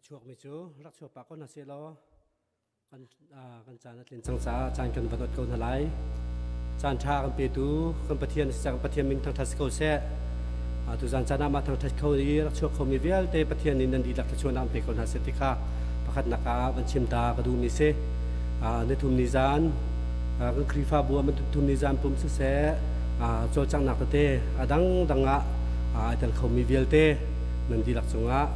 chuakmi cu rak chuak pah ko hna seh law kan kan caan a tlin cang caah caan kan va dawt ko hna lai. Caan ṭha kan petu kan Pathian si cang Pathian min thangṭhat si ko seh. Tuzan caan ah mah thangṭhat kho i rak chuak khomi vialte Pathian nih nan dihlak thluachuahnak an pe ko hna seh ti kha pakhatnak ah van chim ta ka duhmi si. Nithum ni zan kan Khrihfabu ah thum ni zan pum siseh cawlcanghnak tete a dangdang ah ai tel khomi vialte nan dihlak cungah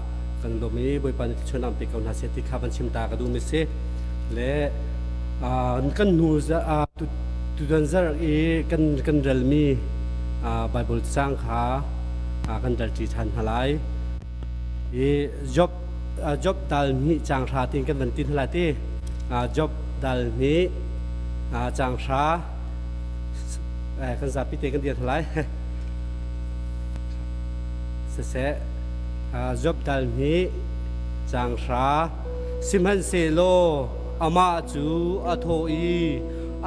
kan lawm i Bawipa nih thluachuahnak pe ko hna seh ti kha van chim ta ka duhmi si. Le kan hnu tutan zarh i kan kan relmi Bible caang kha kan relṭi ṭhan hna lai. I Job Job dal hnih caang hra tiin kan van ti hna lai ti. Job dal hnih caang hra kan zapi te kan dir hna lai. Siseh Job dal hnih caang hra sihmanhsehlaw amah cu a thawh i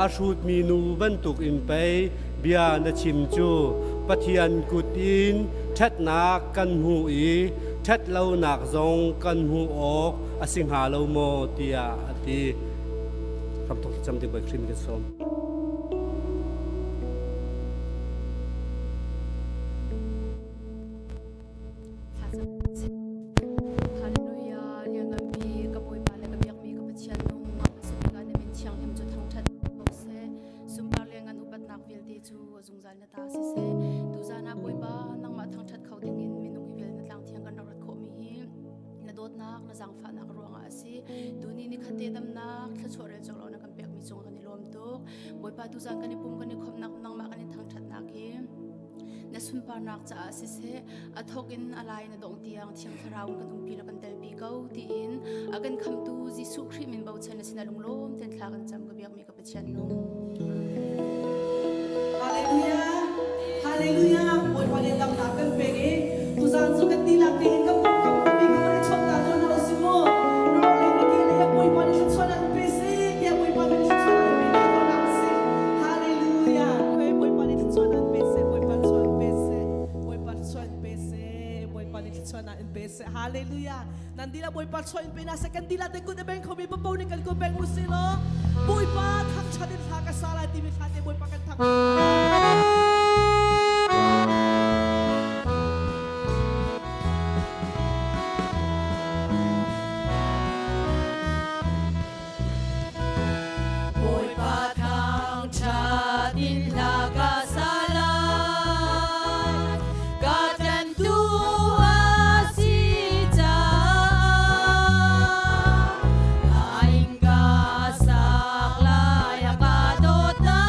a hrutmi nu bantuk in pei bia na chim cu Pathian kut in ṭhatnak kan hmuh i ṭhatlonak zong kan hmuh awk a si hnga lo maw tiah a ti. Hramthawk thlacam ding Bawi Khrih min kan sawm. Hallelujah, Liannganpi, ka Bawipa le ka biakmi ka Pathian nung, a hmasabik ah na min thianghlim cu thangṭhat ko seh. Sunpar le ngan upatnak vialte cu a zungzal na ta siseh. Tuzan ah Bawipa, nangmah thangṭhat kho dingin minung hi vial na tlang thiang kan rak rat khawhmi hi na dawtnak, na zaangfahnak ruangah a si. Tuni ni khatte damnak, thluachuah rel cawk lo na kan pekmi cungah kan i lawm tuk. Bawipa tuzan kan i pum kan i khawmhnak nangmah kan in thangṭhatnak hi na sunparnak caah siseh a thawk in a lai na dongh tiang thiang thlarau in kan umpi le kan telpi ko tiin a kan khamtu Jesuh Khrih min bochan na sinah lunglawm ten thla kan cam ka biakmi ka Pathian nung. Hallelujah. Hallelujah. Bawipa nih damnak kan pek i tuzaan cu kan dihlak tein kan pum kan pumpi kan van i chawnh ta ko hna usih mu. Rawr le na ke le Bawipa nih thluachuah an pe si tiah Bawipa nih thluachuah an pe ta ko hna usih. Hallelujah. Bawipa nih thluachuah an pe seh. Bawipa thluachuah an pe seh. Bawipa thluachuah an pe seh. Bawipa nih thluachuah an pe seh. Hallelujah. Nan dila Bawipa thluachuah in pe na seh. Kan dila te kut a beng khomi papo nih kan kut beng u si law Bawipa thangṭhat in hla ka sa lai timi hla te Bawipa kan thang. Bawipa thangṭhat in hla ka sa lai, ka tlanhtu a si caah. Ka inn ka sak lai a ka dawtnak.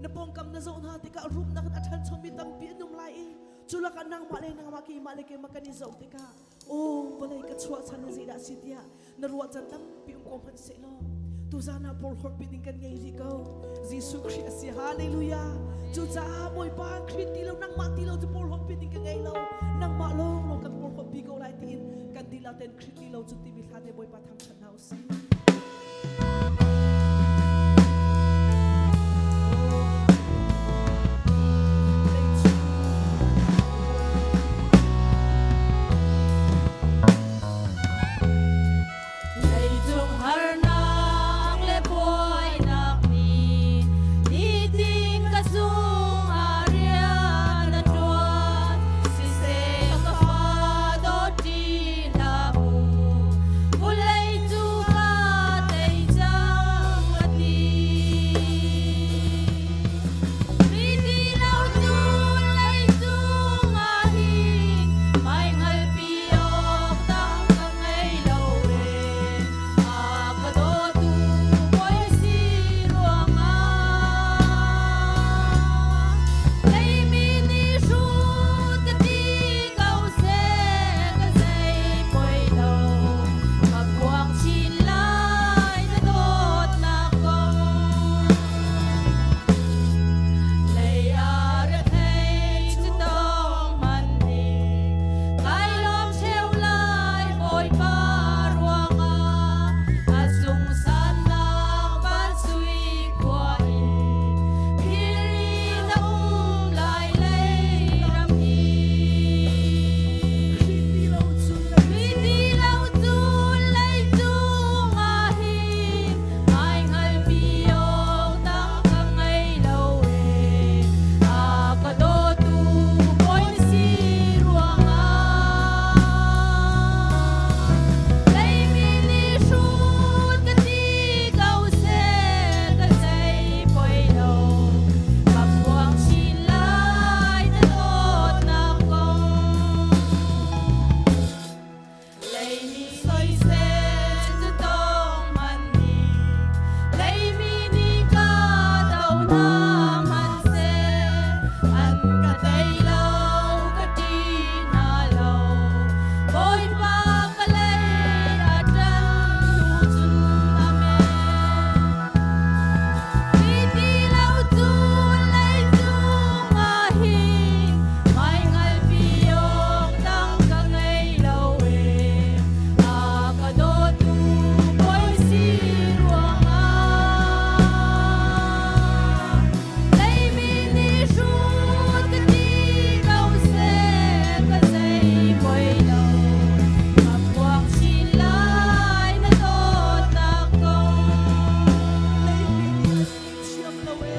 Na pawngkam na zoh hna tikah rumnak in a ṭhanchomi tampi an um lai i cu lakah nangmah le nangmah keimah le keimah kan i zoh tikah aw vawlei ka chuah chan hi zeidah a si tiah na ruah caan tampi um ko hmanh sehlaw tuzan ah porhlawt pi ding kan ngei rih ko. Jesuh Khrih a si. Hallelujah. Cucaah Bawipa Khrih ti lo nangmah ti lo cu porhlawt pi ding ka ngei lo. Nangmah lawng lawng kan porhlawt pi ko lai tiin kan dihlak tein Khrih ti lo cu timi hla te Bawipa thangṭhat hna u sih. Leicung harnak le buainak nih nitin ka cungah rian a ṭuan. Siseh ka fa dawt ṭi hlah mu, vulei cu ka tei cang a ti. Mi ti lo cu leicung ah hin maihngalpi awk dang ka ngei lo ee. A ka dawtu bawi si ruangah leimi nih hrut ka ti ko seh ka zei poi lo. Ka phuang chin lai na dawtnak kong. Lei ah rethei cu tong hmanh ning kai lawm ṭheo lai Bawipa ruangah a sungsannak van sui khua in philh in a um lai lei ram hi. Mi ti lo cu leicung ah hin ai hngalpi awk dang ka ngei lo ee. A ka dawtu bawi na si ruangah leimi nih hrut ka ti ko seh ka zei poi lo. Ka phuang chin lai na dawtnak kong. Leimi soisel cu tong hmanh ning, leimi nih ka do hna hmanhseh, an ka tei lo, ka ṭih hna lo. Bawipa ka lei a ṭan hnu cun Amen. Mi ti lo cu leicung ah hin maihngalpi awk dang ka ngei lo ee. A ka dawtu bawi si ruangah leimi nih hrut ka ti ko seh ka zei poi lo. Ka phuak chin lai na dawtnak kong.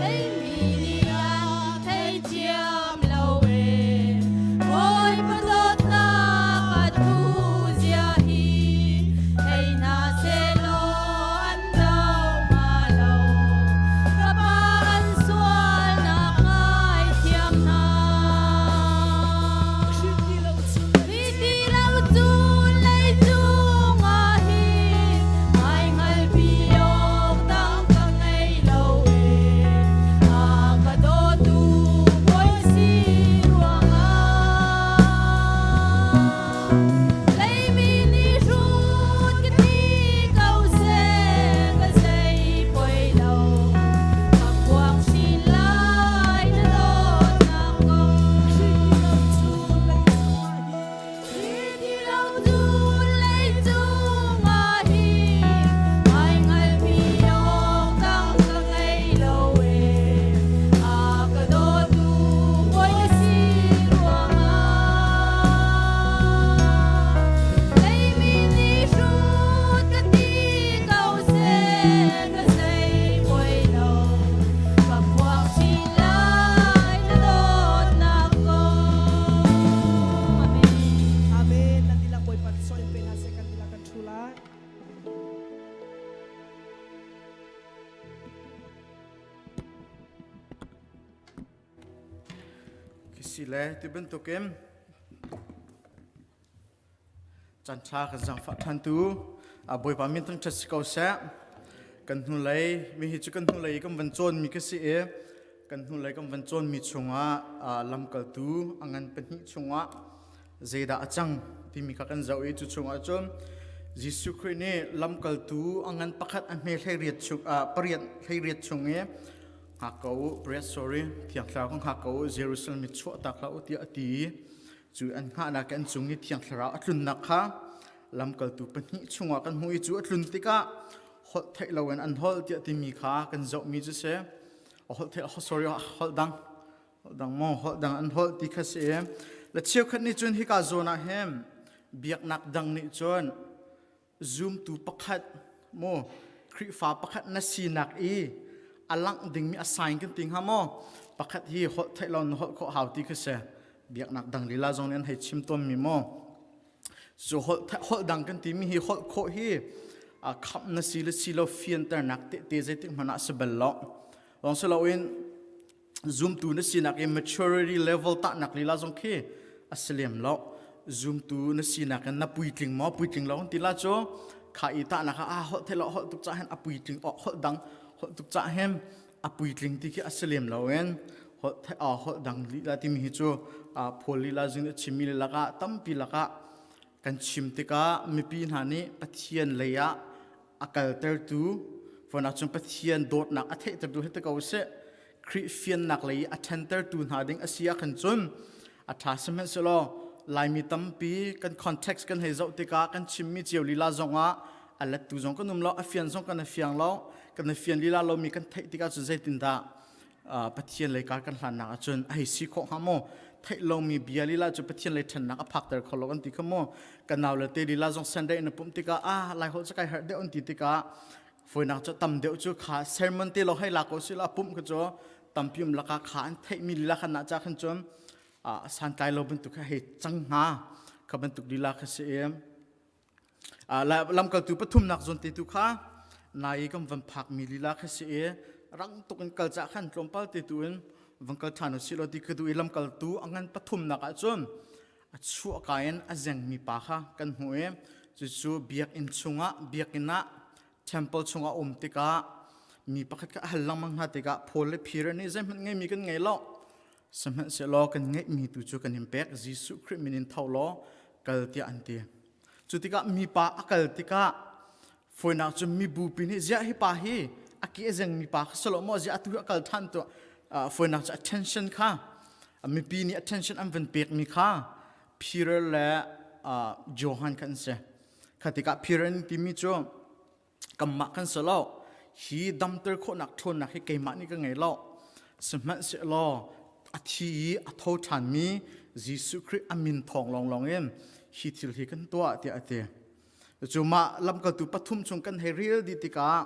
Leimi nih an theithiam lo ee. Bawipa dawtnak a thu zia hi thei hna sehlaw an do hnga lo. Ka pa an sualnak ngaithiam hna. Mi ti lo cu leicung ah hin maihngalpi awk dang ka ngei lo ee. A ka dawtu bawi si ruangah leimi nih hrut ka ti ko seh ka zei poi lo. Ka phuak chin lai na dawtnak kong. Ti lo cu leicung ah hin maihngalpi awk dang ka ngei lo ee. A ka dawtu bawi na si ruangah leimi nih hrut ka ti ko seh ka zei poi lo. Ka phuak chin lai na dawtnak kong. Amen. Amen. Nan dihlak Bawipa sawh in pe hna seh kan dihlak kan ṭhu lai. Khi le ti bantukin Caan ṭha kan zaangfah ṭhantu Bawipa min thangṭhat si ko seh. Kan hnulei, mi hi cu kan hnulei i kan van cawnmi ka si i. Kan hnulei kan van cawnmi chungah lamkaltu a ngan pahnih chungah zeidah a cang timi kha kan zoh i cu chungah cun Jesuh Khrih nih lamkaltu a ngan pakhat a hme 18 chung pariat 18 chung i hngak ko u pariat sorry Thiang Thlarau ka hngak ko u Jerusalem i chuah tak hlah u tiah a ti i cu an hngahnak an cung i Thiang Thlarau a tlunnak kha lamkaltu pahnih chungah kan hmuh i cu a tlun tikah holh theih loin an holh tiah timi kha kan zohmi cu si holh theih sorry holh dang holh dang maw holh dang an holh ti kha si le cheukhat nih cun hika zawn ah hin biaknak dang nih cun zumtu pakhat maw Khrihfa pakhat na sinak i a langh dingmi a sign kan ti hnga maw pakhat hi holh theih lo na holh khawh hau ti kha si biaknak dang lila zong nih an hei chim tawnmi maw cu holh holh dang kan timi hi holh khawh hi khamh na si le si lo fianternak tehte zeitik hmanh ah si bal lo lawng si loin zumtu na sinak i maturity level tahnak lila zong khi a si lem lo zumtu na sinak in na puitling maw puitling lo ti la cu kha i tahnak ah holh thelo holh tuk cah hin a puitling holh dang holh tuk cah hin a puitling ti khi a si lem lo in holh holh dang lila timi hi cu Paul lila zing a chimmi lakah tampi lakah kan chim tikah mipi hna nih Pathian lei ah a kaltertu fon ahcun Pathian dawtnak a theihtertu hi te ko seh Khrih fiannak lei a ṭhentertu hna ding a si ah khan cun a ṭha sihmanhsehlaw Laimi tampi kan context kan hei zoh tikah kan chimmi cio lila zongah a lettu zong kan um lo a fian zong kan i fiang lo kan i fian lila lomi kan theih tikah cun zeitindah Pathian lei kar kan hlannak ahcun a hei si khawh hnga maw theih lomi bia lila cu Pathian lei ṭhennak a phakter kho lo kan ti kha maw kan nau le te lila zong Sunday na pumh tikah ah lai holh cu kai harh deuh an ti tikah foinak cu tam deuh cu kha sermon te lo hei la ko si la pumh kha cu tampi um laka kha an theihmi lila khan na cha khan cun santlai lo bantuk kha hei cang hnga kha bantuk lila kha si i Lamkaltu pathumnak zawn te tu kha nai kan van phakmi lila kha si i rang tuk in kal cah khan tlawmpal te tu in van kal ṭhan u sih law ti ka duh i lamkaltu a ngan pathumnak ah cun a chuahka in a zengmi pa kha kan hmuh i cucu biakinn chungah biakinn ah temple chungah um tikah mi pakhat kha a hal lengmang hna tikah Paul le Peter nih zeihmanh ngeimi kan ngei lo sihmanhsehlaw kan ngeihmi tu cu kan in pek Jesuh Khrih min in tho law kal tiah an ti Cu tikah mipa a kal tikah foinak cu mibupi nih ziah hi pa hi a ke a zengmi pa kha si lo maw ziah atu hi a kal ṭhan tu foinak cu attention kha mipi nih attention an van pekmi kha Peter le Johan kha an si. Kha tikah Peter timi cu kanmah kan si lo hi damter khawhnak ṭhawnnak hi keimah nih ka ngei lo sihmanhsehlaw a thi i a tho ṭhanmi Jesuh Khrih a min thawng lawnglawng in hi thil hi kan tuah tiah a ti cu mah lamkaltu pathum chung kan hei rel dih tikah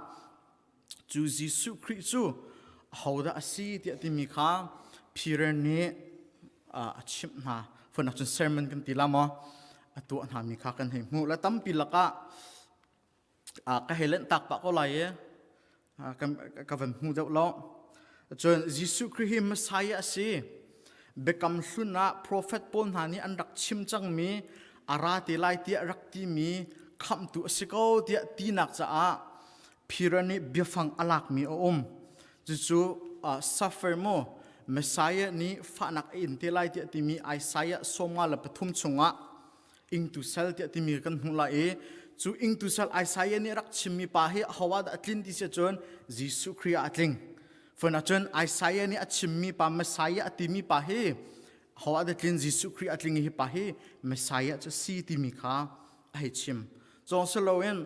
cu Jesuh Khrih cu ahodah a si tiah timi kha Peter nih a chimh hna fonak cun sermon kan ti la maw a tuah hna mi kha kan hei hmuh la tampi lakah ka hei lenh tak pah ko lai i ka van hmu deuh lo cun Jesuh Khrih hi Messiah a si biakam hlun ah profet pawl hna nih an rak chim cangmi a ra te lai tiah rak timi khamhtu a si ko tiah tinak caah Peter nih biafang a lakmi a um cucu suffer mu Messiah nih fahnak a in te lai tiah timi Isaiah 53 chungah ingtu sal tiah timi kan hmuh lai i cu ingtu sal Isaiah nih rak chimmi pa hi aho ah dah a tlin ti si ahcun Jesuh Khrih ah a tling. Fun ahcun Isaiah nih a chimmi pa Messiah a timi pa hi aho ah dah tlin Jesuh Khrih a tling i hi pa hi Messiah cu si timi kha a hei chim. Cawng si loin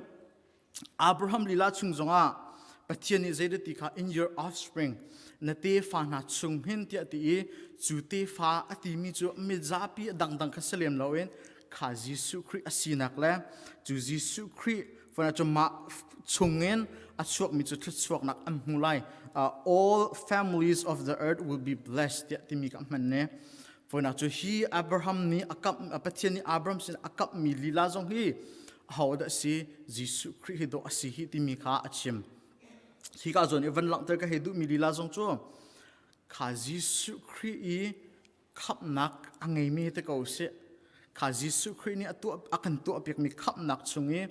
Abraham lila chung zongah Pathian nih zeidah ti kha in your offspring na tefa hna chung hin tiah ti i cu tefa a timi cu mizapi a dangdang kha si lem loin kha Jesuh Khrih a sinak le cu Jesuh Khrih fana cu mah chungin a chuakmi cu thluachuaknak an hmu lai all families of the earth will be blessed tiah timi ka hman ne Foinak cu hi Abraham nih a kamh Pathian nih Abraham sin a kamhmi lila zong hi aho dah si Jesuh Khrih hi dawh a si hi timi kha a chim. Hi ka zawn i van langhter ka hei duhmi lila zong cu kha Jesuh Khrih i khamhnak a ngeimi te ko sih. Kha Jesuh Khrih nih a tuah a kan tuahpiakmi khamhnak chung i.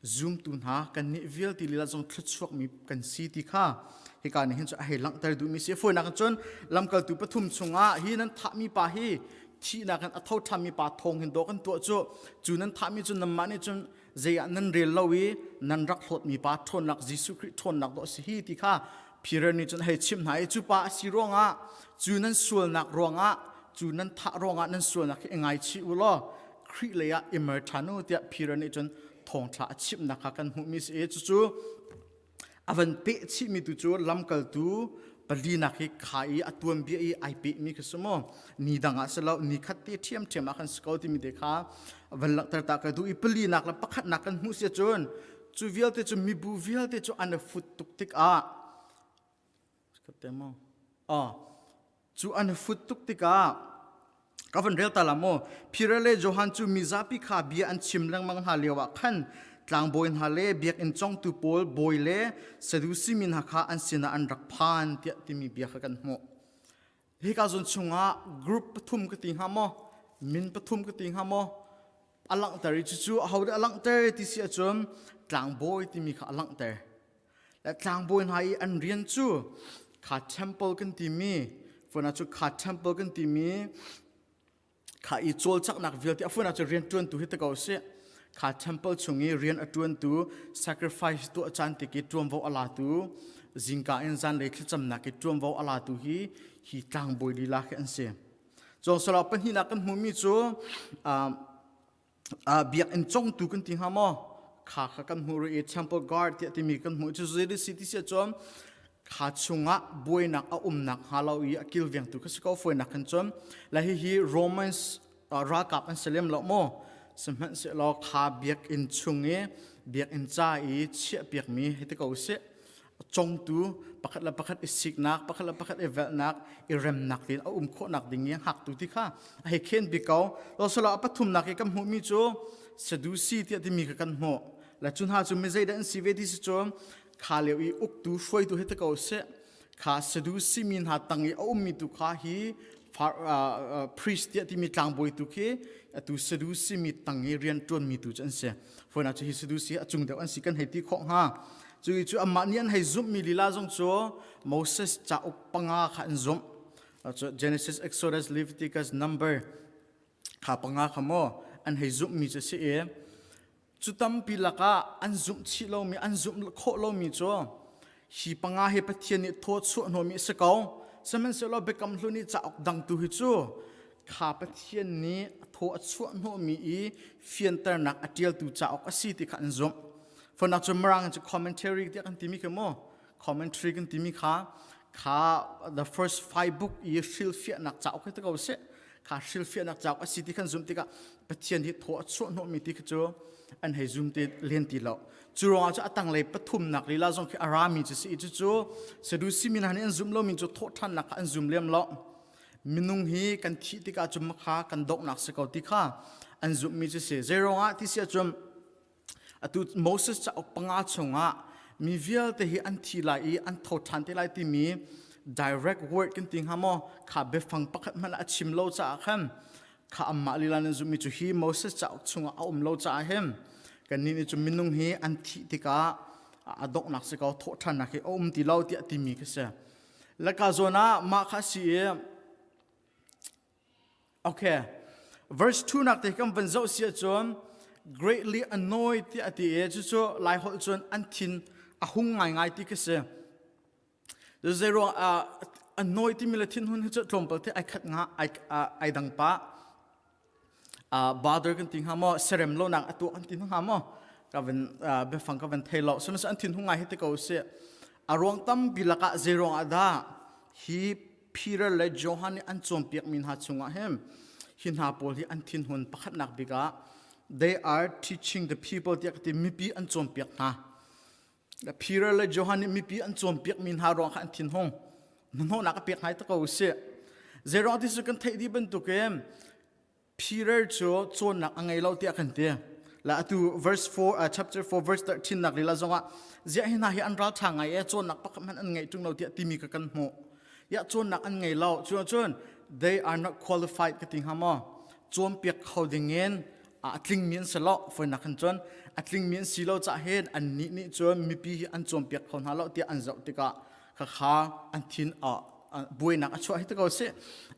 Zumtu hna kannih vialte lila zong thluachuakmi kan si ti kha hika nih hin cu a hei langhter duhmi si. Fawinak in cun lamkaltu pathum chungah hi nan thahmi pa hi thihnak in a tho ṭhanmi pa thawng hin dawh kan tuah cu cu nan thahmi cu nanmah nih cun zei ah nan rel lo i nan rak hlawtmi pa ṭhawnnak Jesuh Khrih ṭhawnnak dawh a si hi ti kha Peter nih cun a hei chimh hna i cu pa a si ruangah cu nan sualnak ruangah cu nan thah ruangah nan sualnak hi i ngaichih u law Khrih lei ah i mer ṭhan u tiah Peter nih cun thawngṭha a chimhnak kha kan hmuhmi si i cucu a van peh chihmi tu cu lamkaltu palinak hi kha i a tuanbia i ai pehmi kha si maw ni dang ah si lo ni khat te ṭhiamṭhiam ah khan si ko timi te kha van langhter ta ka duh i palinak le pakhatnak kan hmuh si cun cu vialte cu mibu vialte cu an i fut tuk tikah Cu an fut tuk tikah ka van rel ta la maw Peter le Johan cu mizapi kha bia an chim lengmang hna lioah khan tlangbawi hna le biakinn congtu pawl bawi le Sadusi mi hna kha an sinah an rak phan tiah timi bia kha kan hmuh. Hika zawn chungah group pathum ka ti hnga maw min pathum ka ti hnga maw a langhter i cucu ahodah a langhter ti si ahcun tlangbawi timi kha a langhter. Le tlangbawi hna i an rian cu kha temple kan timi funa cu kha temple kan timi kha i cawlcaknak vialte a funa cu rian ṭuantu hi te ko si kha temple chung i rian a ṭuantu sacrifice tuah caan tik i ṭuanvo a latu zingka in zanlei thlacamnak i ṭuanvo a latu hi hi tlangbawi lila khi an si. Cawngsala pahnihnak kan hmuhmi cu biakinn congtu kan ti hnga maw kha kha kan hmuh rih i temple guard tiah timi kan hmuh cu zei si ti si ahcun kha chungah buainak a umnak hnga lo i a kilvengtu kha si ko fawinak khan cun le hihi Romans ralkap an si lem lo maw sihmanhsehlaw kha biakinn chung i biakinn ca i chiahpiakmi hei ti ko sih congtu pakhat le pakhat i siknak pakhat le pakhat i velhnak i remnak tin a um khawhnak ding i hngaktu ti kha a hei khen bik ko losolo a pathumnak i kan hmuhmi cu Sadusi tiah timi kha kan hmuh le cu hna cu mi zeidah an si ve ti si cu kha lio i uktu hruaitu hi te ko seh kha Sadusi mi hna tang i a ummi tu kha hi priest tiah timi tlangbawi tu khi atu Sadusi mi tang i rian ṭuanmi tu cu an si Fawinak cu hi Sadusi a cung deuh an si kan hei ti khawh hnga. Cu cu amah nih an hei zumhmi lila zong cu Moses cauk panga kha an zumh. Cu Genesis, Exodus, Leviticus, Number kha panga kha maw an hei zumhmi cu si i cu tampi lakah an zumh chih lomi an zumh khawh lomi cu hi panga hi Pathian nih thaw chuah hnawhmi a si ko. Sihmanhsehlaw Biakam Hlun i cauk dang tu hi cu kha Pathian nih a thaw a chuah hnawhmi i fianternak a ṭialtu cauk a si ti kha an zumh. Fonak cu Mirang cu commentary tiah kan timi khi mu commentary kan timi kha kha the first five book i hrilhfiahnak cauk hi te ko seh kha hrilhfiahnak cauk a si ti khan zum tikah Pathian hi thaw a chuah hnawhmi ti kha cu an hei zum te len ti lo cu ruangah cu a tanglei pathumnak lila zong khi a rami cu si i cucu Sadusi mi hna nih an zum lomi cu thawhṭhannak kha an zum lem lo minung hi kan thih tikah cu makha kan donghnak si ko ti kha an zumhmi cu si zei ruangah ti si ahcun atu Moses cauk panga chungah mi vialte hi an thi lai i an tho ṭhan te lai timi direct word kan ti hnga maw kha biafang pakhat hmanh a chim lo caah khan kha amah lila nan zumhmi cu hi Moses cauk chungah a um lo caah hin kannih nih cu minung hi an thih tikah a donghnak si ko thawhṭhannak hi a um ti lo tiah timi khi si laka zawn ah mah kha si i okay verse 2 nak te kan van zoh si ahcun greatly annoyed tiah a ti i cucu lai holh cun an thin a hung ngaingai ti khi si Zeiruang ah a nawi timi le thinhun hi cu tlawmpal te ai khat nga ai ai dang pa bother kan ti hnga maw serem lonak a tuah kan ti hnga maw ka van biafang ka van thei lo sihmanhsehlaw an thinhung ngai hi te ko si a ruang tampi lakah zeiruang ah dah hi Peter le Johan nih an cawnpiak mi hna chungah hin hi hna pawl hi an thinhun pakhatnak bik ah they are teaching the people tiah ka ti mipi an cawnpiak hna Peter le Johan nih mipi an cawnpiakmi hna ruang kha an thinhung. Hnahnawhnak a pek ngai ta ko si. Zeiruang ti cu kan theih dih bantukin Peter cu cawnnak a ngei lo tiah kan ti. La atu verse 4 uh, chapter 4 verse 13 nak lila zongah ziah hi hna hi an ral ṭha ngai e cawnnak pakhat hmanh an ngeih ṭung lo tiah timi ka kan hmuh. Ya cawnnak an ngei lo. Cu cun they are not qualified ka ti hnga maw? Cawnpiak kho dingin A tlingmi an si lo. Foinak khan cun a tlingmi an si lo cah hin annih nih cun mipi hi an cawnpiak kho hna lo tiah an zoh tikah khakha an thin a buainak a chuah hi te ko si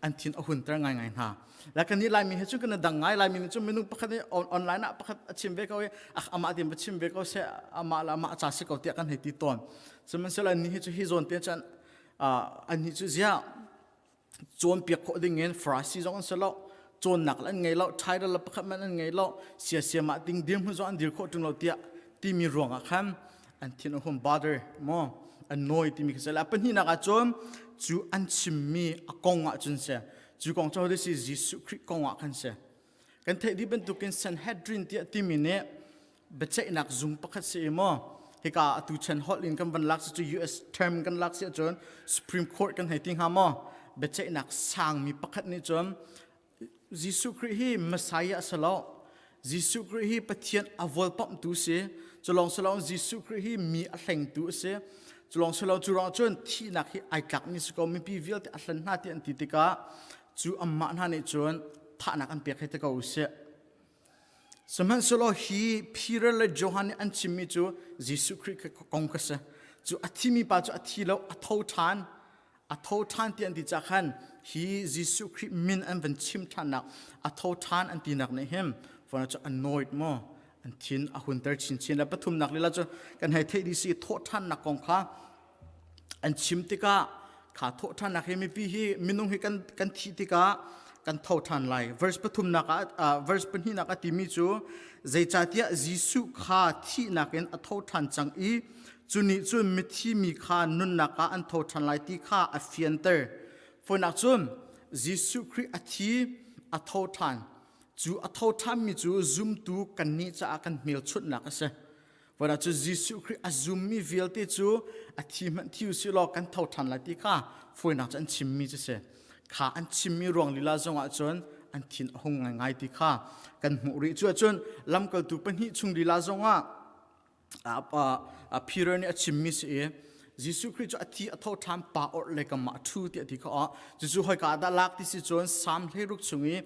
an thin a hunter ngaingai hna. La kan nih Laimi he cun kan dang ngai Laimi nih cun minung pakhat nih online ah pakhat a chim ve ko i amah tin va chim ve ko seh amah le amah ca si ko tiah kan hei ti tawn. Sihmanhsehlaw ni hi cu hi zawn te cun an hi cu ziah cawnpiak khawh ding in Farasi zong an si lo cawnnak an ngei lo title le pakhat man an ngei lo siasia mah ding dirhmun zong an dir khawh ṭung lo tiah timi ruangah khan an thin a hum bother maw an nawi timi khi si la pahnihnak ah cun cu an chimmi a kong ah cun si cu kong cu si Jesuh Khrih kong ah khan si kan theih dih bantukin Sanhedrin tiah timi nih biaceihnak zung pakhat si i maw hika atu chan holh in kan van lak si cu US term kan lak si ahcun Supreme Court kan hei ti hnga maw biaceihnak sangmi pakhat nih cun Jesuh Khrih hi Messiah a si lo. Jesuh Khrih hi Pathian a volpamhtu si. Culong silong Jesuh Khrih hi mi a hlengtu a si. Culong silong cu ruang cun thihnak hi ai tlakmi si ko mipi vialte a hlen hna ti an ti tikah cu amah hna nih cun thahnak an pek hei te ko usih. Sihmanhsehlaw hi Peter le Johan nih an chimmi cu Jesuh Khrih kong kha si. Cu a thimi pa cu a thi lo, a tho ṭhan. A tho ṭhan ti an ti cah khan hi Jesuh Khrih min an van chim ṭhannak a tho ṭhan an tinak nih hin fana cu annoyed maw an thin a hunter chinchin le pathumnak lila cu kan hei theih dih si thawh ṭhannak kong kha an chim tikah kha thawh ṭhannak hi mipi hi minung hi kan kan thih tikah kan tho ṭhan lai verse pathumnak ah verse pahnihnak a timi cu zeicahtiah Jesuh kha thihnak in a tho ṭhan cang i Cu nih cun mithi mi kha nunnak ah an tho ṭhan lai ti kha a fianter. Fawinak cun Jesuh Khrih a thi, a tho ṭhan. Cu a tho ṭhanmi cu zumtu kannih caah kan hmelchunhnak a si. Fawinak cu Jesuh Khrih a zummi vialte cu a thi hmanh thi usih law kan tho ṭhan lai ti kha fawinak cu an chimmi cu si. Kha an chimmi ruang lila zongah cun an thin a hung ngaingai ti kha kan hmuh rih. Cu ahcun lamkaltu pahnih chung lila zongah Peter nih a chimmi si i Jesuh Khrih cu a thi a tho ṭhan pa orh le kam ah a ṭhu tiah ti kha ah cucu hoi dah lak ti si cun Salm 16 chung i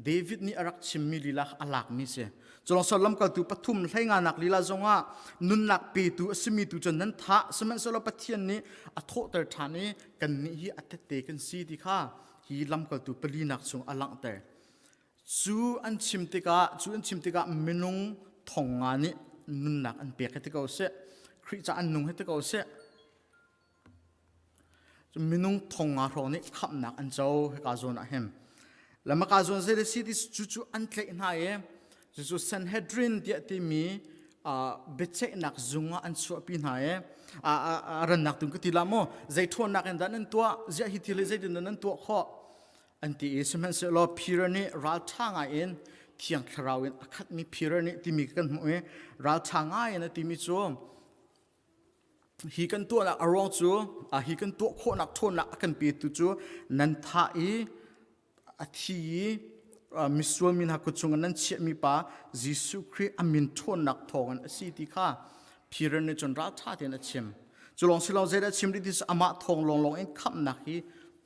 David nih a rak chimmi lila a lakmi si. Culong lamkaltu pathum hleinganak lila zongah nunnak petu a simi tu cun nan thah sihmanhsehlaw Pathian nih a thawhter ṭhan i kannih hi a tette kan si ti kha hi lamkaltu palinak chung a langhter. Cu an chim tikah cu an chim tikah minung thong nga nih nunnak an pek hi ti ko seh. Khrih ca an nung hi ti ko seh. Minung thong nga hrawng nih khamhnak an co hika zawn ah hin. Lamaka zawn zei le si ti cu cu an tlaih hna i cucu Sanhedrin tiah timi biaceihnak zung ah an chuahpi hna i a rannak tung ka ti la maw zei ṭhawnnak in dah nan tuah ziah hi thil hi zeitin dah nan tuah khawh an ti i sihmanhsehlaw Peter nih ralṭha ngaiin Thiang Thlarau in a khatmi Peter nih timi kan hmuh i ralṭha ngaiin a timi cu hi kan tuahnak a ruang cu hi kan tuah khawhnak ṭhawnnak a kan petu cu nan thah i a thi i misual mi hna kut chungah nan chiahmi pa Jesuh Khrih a min ṭhawnnak thawngin a si ti kha Peter nih cun ralṭha tein a chim. Cu lawng si lo zeidah a chim rih ti cu amah thawng lawnglawng in khamhnak hi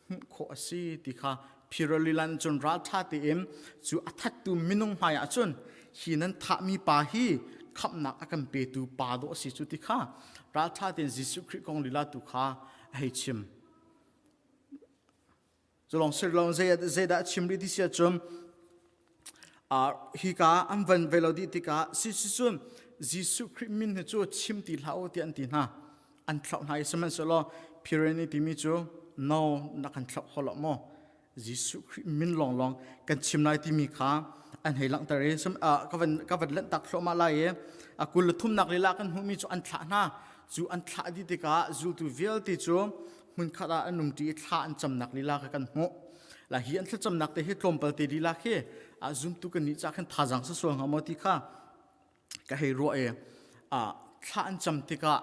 hmuh khawh a si ti kha Phiralilan cun ralṭha tein cu a thattu minung hmaiah cun hi nan thahmi pa hi khamhnak a kan petu pa dawh a si cu ti kha ralṭha tein Jesuh Khrih kong lila tu kha a hei chim. Culong sirlong zeidah a chim rih ti si ahcun hika an van ve lo dih tikah si si cun Jesuh Khrih min hi cu chim ti hlah u tiah an ti hna. An thlauh hna i sihmanhsehlaw Pirani timi cu no na kan thlauh kho lo maw? Jesuh Khrih min lawnglawng kan chim lai timi kha an hei langhter i ka van ka van lanhtak thluahmah lai i a kul le thumnak lila kan hmuhmi cu an thlah hna cu an thlah dih tikah zultu vialte cu hmunkhat ah an umṭi i thla an camnak lila kha kan hmuh la hi an thlacamnak te hi tlawmpal te lila khi a zumtu kan nih ca khan thazaang sa sual hnga maw ti kha ka hei ruah i thla an cam tikah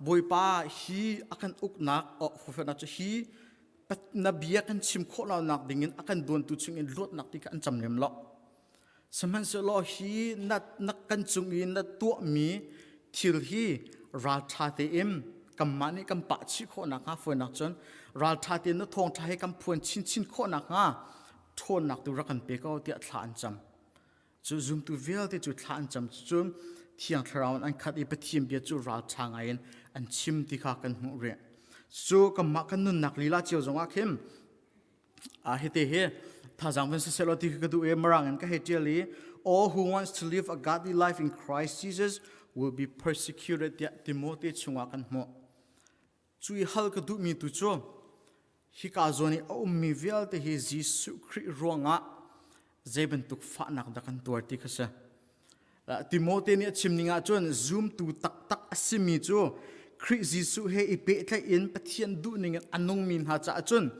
Bawipa hi a kan uknak hofenak cu hi na bia kan chim khawh lonak dingin a kan duantu chungin luatnak ti kha an cam lem lo Sihmanhsehlaw hi na, na kan cung i na tuahmi thil hi ralṭha tein kanmah nih kan pah chih khawh nakhnga fawinak cun ralṭha tein na thawngṭha hi kan phuan chinchin khawh nakhnga ṭhawnnak tu rak kan pe ko tiah thla an cam. Cu zumtu vialte cu thla an cam cun Thiang Thlarau in an khat i Pathian bia cu ralṭha ngaiin an chim ti kha kan hmuh rih. Cu kanmah kan nunnak lila cio zongah khin a hite hi thazang van siseh law ti ka duh i marang in ka hei ṭial i all who wants to live a godly life in Christ Jesus will be persecuted tiah Timote chungah kan hmuh. Cu i hal ka duhmi tu cu hika zawn i a ummi vialte hi Jesuh Khrih ruangah zei bantuk fahnak dah kan tuar ti kha si. Timote nih a chim ning ahcun zumtu taktak a simi cu Khrih Jesuh he i pehtlaih in Pathian duhning in a nungmi hna caah cun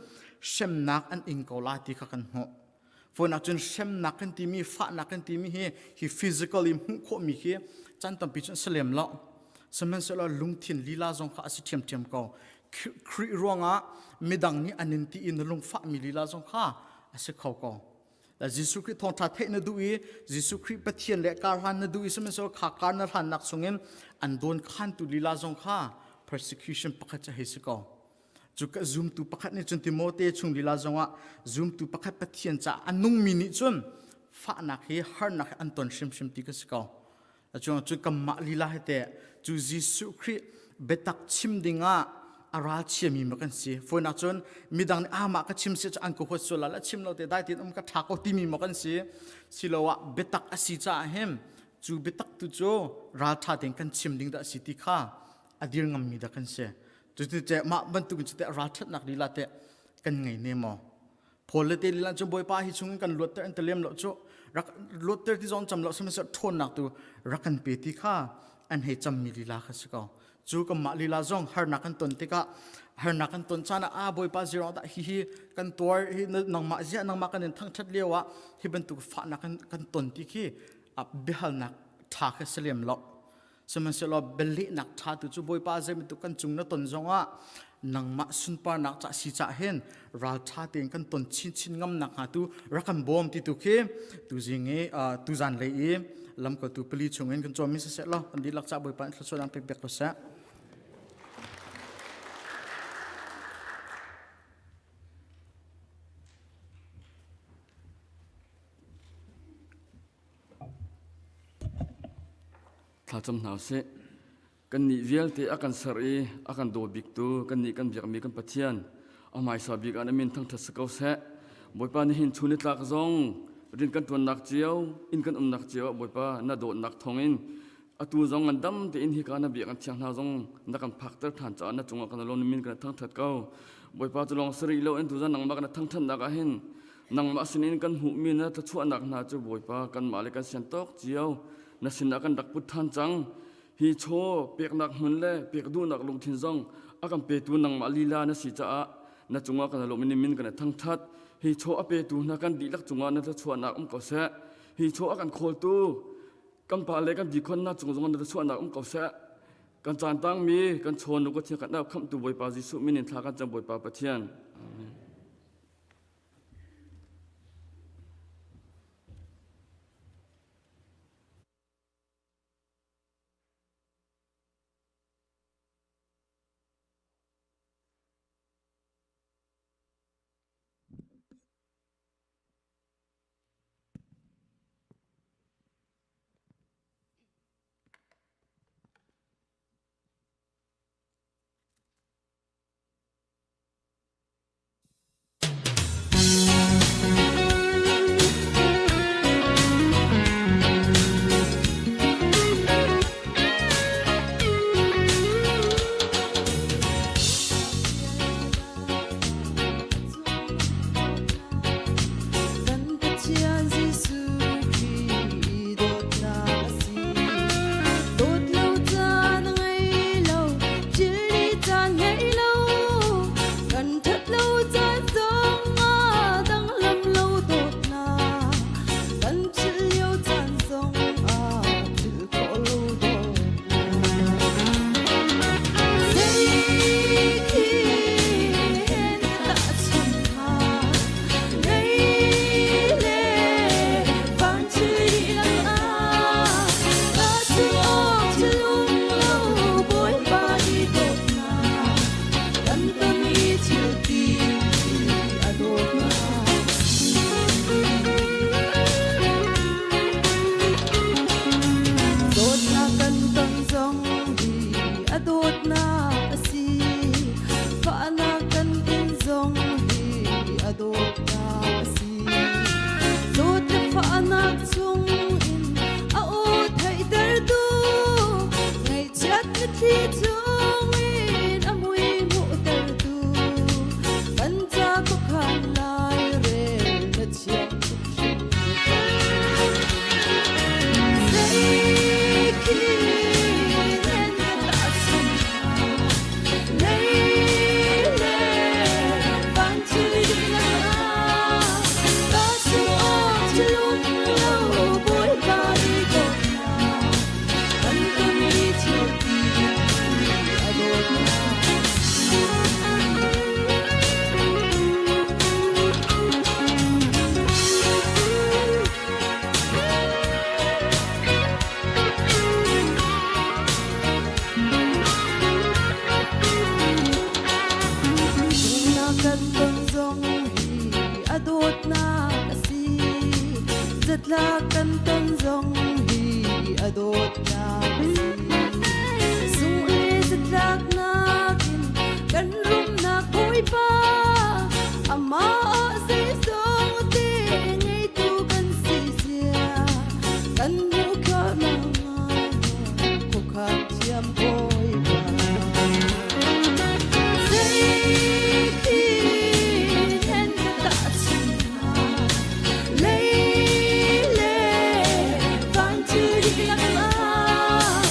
hremnak an ing ko lai ti kha kan hmuh. Fawinak cun hremnak kan timi, fahnak kan timi hi hi physical i hmuh khawhmi khi caan tampi cun a si lem lo. Sihmanhsehlaw lungthin lila zong kha a si ṭhiamṭhiam ko. Khrih ruangah midang nih an in ti i na lungfahmi lila zong kha a si kho ko. Jesuh Khrih thawngṭha theih na duh i Jesuh Khrih Pathian le karhlan na duh i sihmanhsehlaw kha kar na hlannak chungin an dawn khantu lila zong kha persecution pakhat cu hei si ko. Cu ka zumtu pakhat nih cun Timote chung lila zongah zumtu pakhat Pathian caah a nungmi nih cun fahnak hi harnak hi an ton hrimhrim ti ka si ko. Cun cun kanmah lila hi teh cu Jesuh Khrih biatak chim dingah a ralchiami ma kan si. Fawinak cun midang nih amah ka chim si cu an ka huat sual la chim lo te dai tein um ka ṭha ko timi ma kan si. Siloah biatak a si caah hin cu biatak tu cu ralṭha tein kan chim ding dah a si ti kha a dir ngammi dah kan si. Cuti mah bantuk in cu teh ralṭhatnak lila teh kan ngei ne maw? Paul le te lila cu Bawipa hi chungin kan luatter an ti lem lo cu rak luatter ti zong cam lo sihmanhsehlaw ṭhawnnak tu rak kan pe ti kha an hei cammi lila kha si ko. Cu kanmah lila zong harnak kan ton tikah harnak kan ton caan ah a Bawipa zirong dah hi hi kan tuar hi nangmah ziah nangmah kan in thangṭhat lio ah hi bantuk fahnak kan kan ton ti khi biahalnak ṭha kha si lem lo. Sihmanhsehlaw bialehnak ṭha tu cu Bawipa zei bantuk kan cung na ton zongah nangmah sunparnak ca si cah hin ralṭha tein kan ton chinchin ngam nak hnga tu rak kan bawm ti tu khi tuzing i tuzan lei i lamkaltu pali chungin kan cawmmi siseh law kan dihlak ca Bawipa in thluachuah dang pek pek ko seh. Thlacam hna usih. Kannih vialte a kan ser i a kan daw biktu kannih kan biakmi kan Pathian a hmaisa bik ah na min thangṭhat si ko seh. Bawipa nihin chun nitlak zong rian kan ṭuannak cio, inn kan umnak cio ah Bawipa na dawtnak thawngin atu zong ngandam tein hika na biak kan thiang hna zong na kan phakter ṭhan caah na cungah kan lawm min kan thangṭhat ko. Bawipa cu lawng si rih lo in tuzan nangmah kan thangṭhatnak ah hin nangmah sinin kan hmuhmi na thluachuahnak hna cu Bawipa kanmah le kan sian tawk cio na sinah kan rak put ṭhan cang. Hi chaw peknak hmun le pek duhnak lungthin zong a kan petu nangmah lila na si caah na cungah kan lawm in min kan thangṭhat. Hi chaw a petu hna kan dihlak cungah na thluachuahnak um ko seh. Hi chaw a kan khawltu kan pa le kan dikhon hna cung zongah na thluachuahnak um ko seh. Kan caan tangmi kan chaw nu ka thiang kan khamhtu Bawipa Jesuh min in thla kan cam Bawipa Pathian. Amen. zatlak kan ton zong hi a dawtnak a si. Sungh le zatlaknak in kan rumnak Bawipa, amah ah zeizong te ngeitu kan si zia, kan hmuh khawhnak khuakhan thiam Bawipa. Zeitin hen ka tahchun hnga, lei le van thil ah,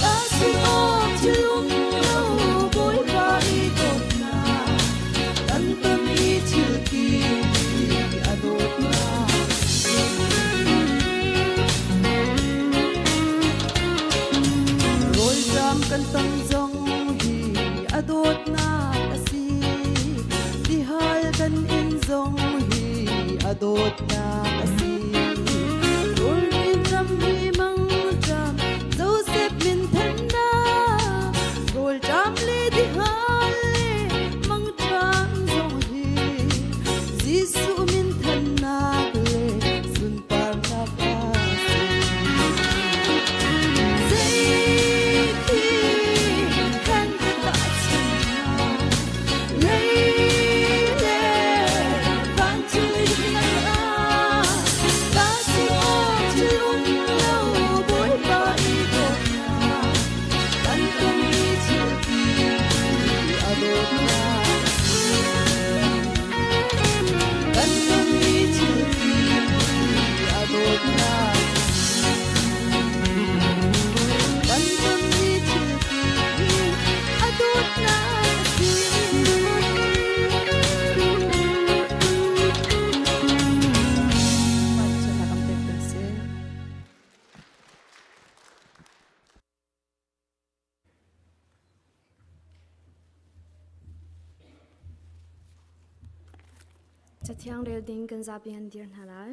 tahchun awk thil um lo Bawipa i dawtnak, kan ton i thil kip hi a dawtnak. Rawlṭam kan ton zong hi a dawtnak a si. Tihal kan in zong hi a dawtnak a si. Rawlrim ram hi mangṭam Joseph min thannak. Rawlṭam le tihal le mangṭam zong hi Jesuh min thannak le sunparnak a si. Zeitin kan ka tahchun hnga? Lei le van thil ah tahchun awk thil um lo Bawipa i dawtnak kan tonmi thil hi a dawtnak a si. Kan tonmi thil hi a dawtnak a si. Kan tonmi thil hi a dawtnak a si. Cathiang rel ding kan zapi an dir hna lai.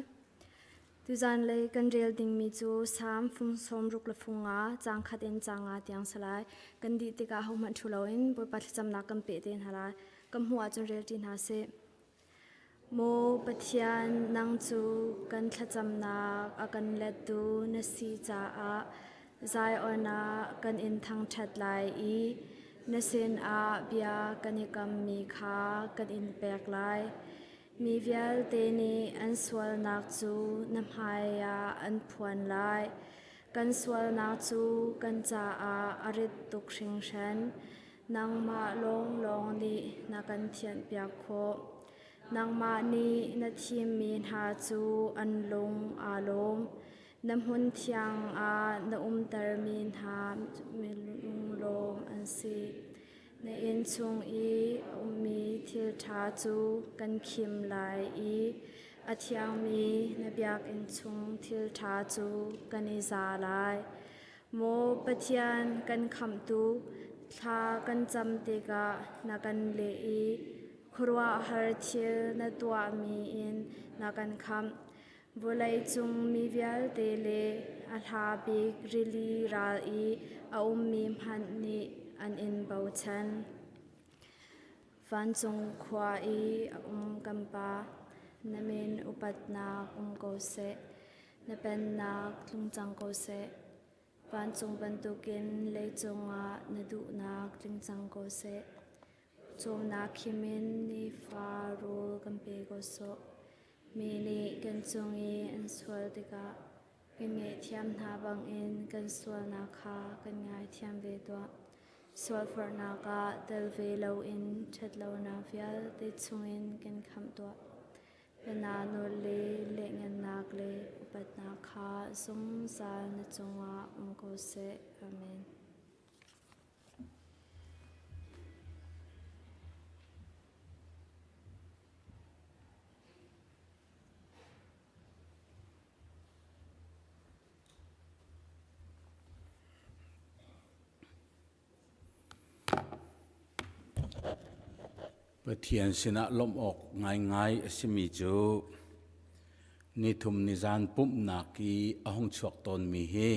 Tuzan lei kan rel dingmi cu Salm fung sawm ruk le fung nga, caang khat in caang nga tiang si lai. Kan dih tikah hohmanh ṭhu loin Bawipa thlacamnak kan peh te hna lai. Kan hmuh ahcun rel ṭi hna sih. Maw Pathian, nang cu kan thlacamnak a kan lettu na si caah Zion ah kan in thangṭhat lai i na sinah bia kan i kammi kha kan in pek lai. Mi vialte nih an sualnak cu na hmaiah an phuan lai. Kan sualnak cu kan caah a rit tuk hringhran. Nangmah lawnglawng nih na kan thianhpiak khawh. Nangmah nih na thimmi hna cu an lung aa lawm. Na hmun thiang ah na umtermi hna lunglawm an si. Na inn chung i a ummi thil ṭha cu kan khim lai i a thiangmi na biakinn chung thil ṭha cu kan i za lai. Maw Pathian kan khamhtu, thla kan cam tikah na kan leh i khuaruahhar thil na tuahmi in na kan khamh. Vawleicung mi vialte le a hla bik rili ral i a ummi hmanh nih an in bochan. Vancung khua i a um kan Pa, na min upatnak um ko seh. Na pennak tlung cang ko seh. Vancung bantukin leicung ah na duhnak tling cang ko seh. Cawmnak khim in nifa rawl kan pe ko sawh. Mi nih kan cung i an sual tikah kan ngaihthiam hna bangin kan sualnak kha kan ngaithiam ve tuah. Sualforhnak ah tel ve loin ṭhatlonak vialte chungin kan khamh tuah. Pennak nawl le lehngannak le upatnak kha zungzal na cungah um ko seh. Amen. Pathian sinah lawmh awk ngaingai a simi cu nithum nizan pumhnak i a hung chuak tawnmi hi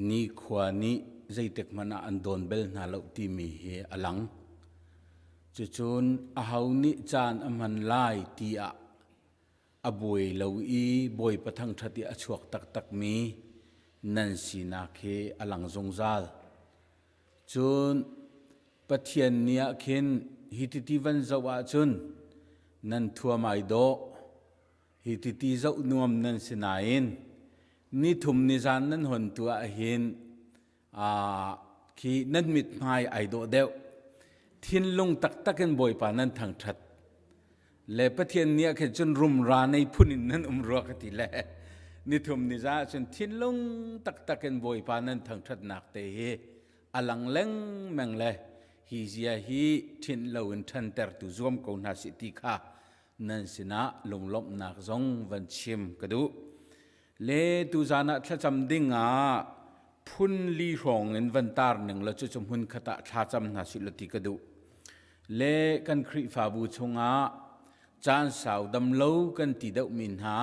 nikhua nih zeitik hmanh ah an dawn bel hna lo timi hi a lang. Cucun aho nih caan a hman lai ti ah. A buai lo i Bawipa thangṭhat i a chuak taktakmi nan sinak hi a lang zungzal. Cun Pathian ni ah khin hi titi van zoh ahcun nan thuam ai dawh, hi titi zoh nuam nan si nain nithum nizan nan hon tu ahhin khi nan mithmai ai dawh deuh. Thinlung taktak in Bawipa nan thangṭhat. Le Pathian ni ah khin cun rumra nei phun in nan um rua ka ti le nithum niza ah cun thinlung taktak in Bawipa nan thangṭhatnak te hi a lang lengmang le hi zia hi ṭhinh loin ṭhantertu zuam ko hna sih ti kha nan sinah lunglawmhnak zong van chim ka duh. Le tuzan ah thlacam ding ah phun li hrawng in van tar ning la cucu hmun khat ah thlacam hna sih la ti ka duh. Le kan Khrihfabu chungah caan sau dam lo kan ti deuhmi hna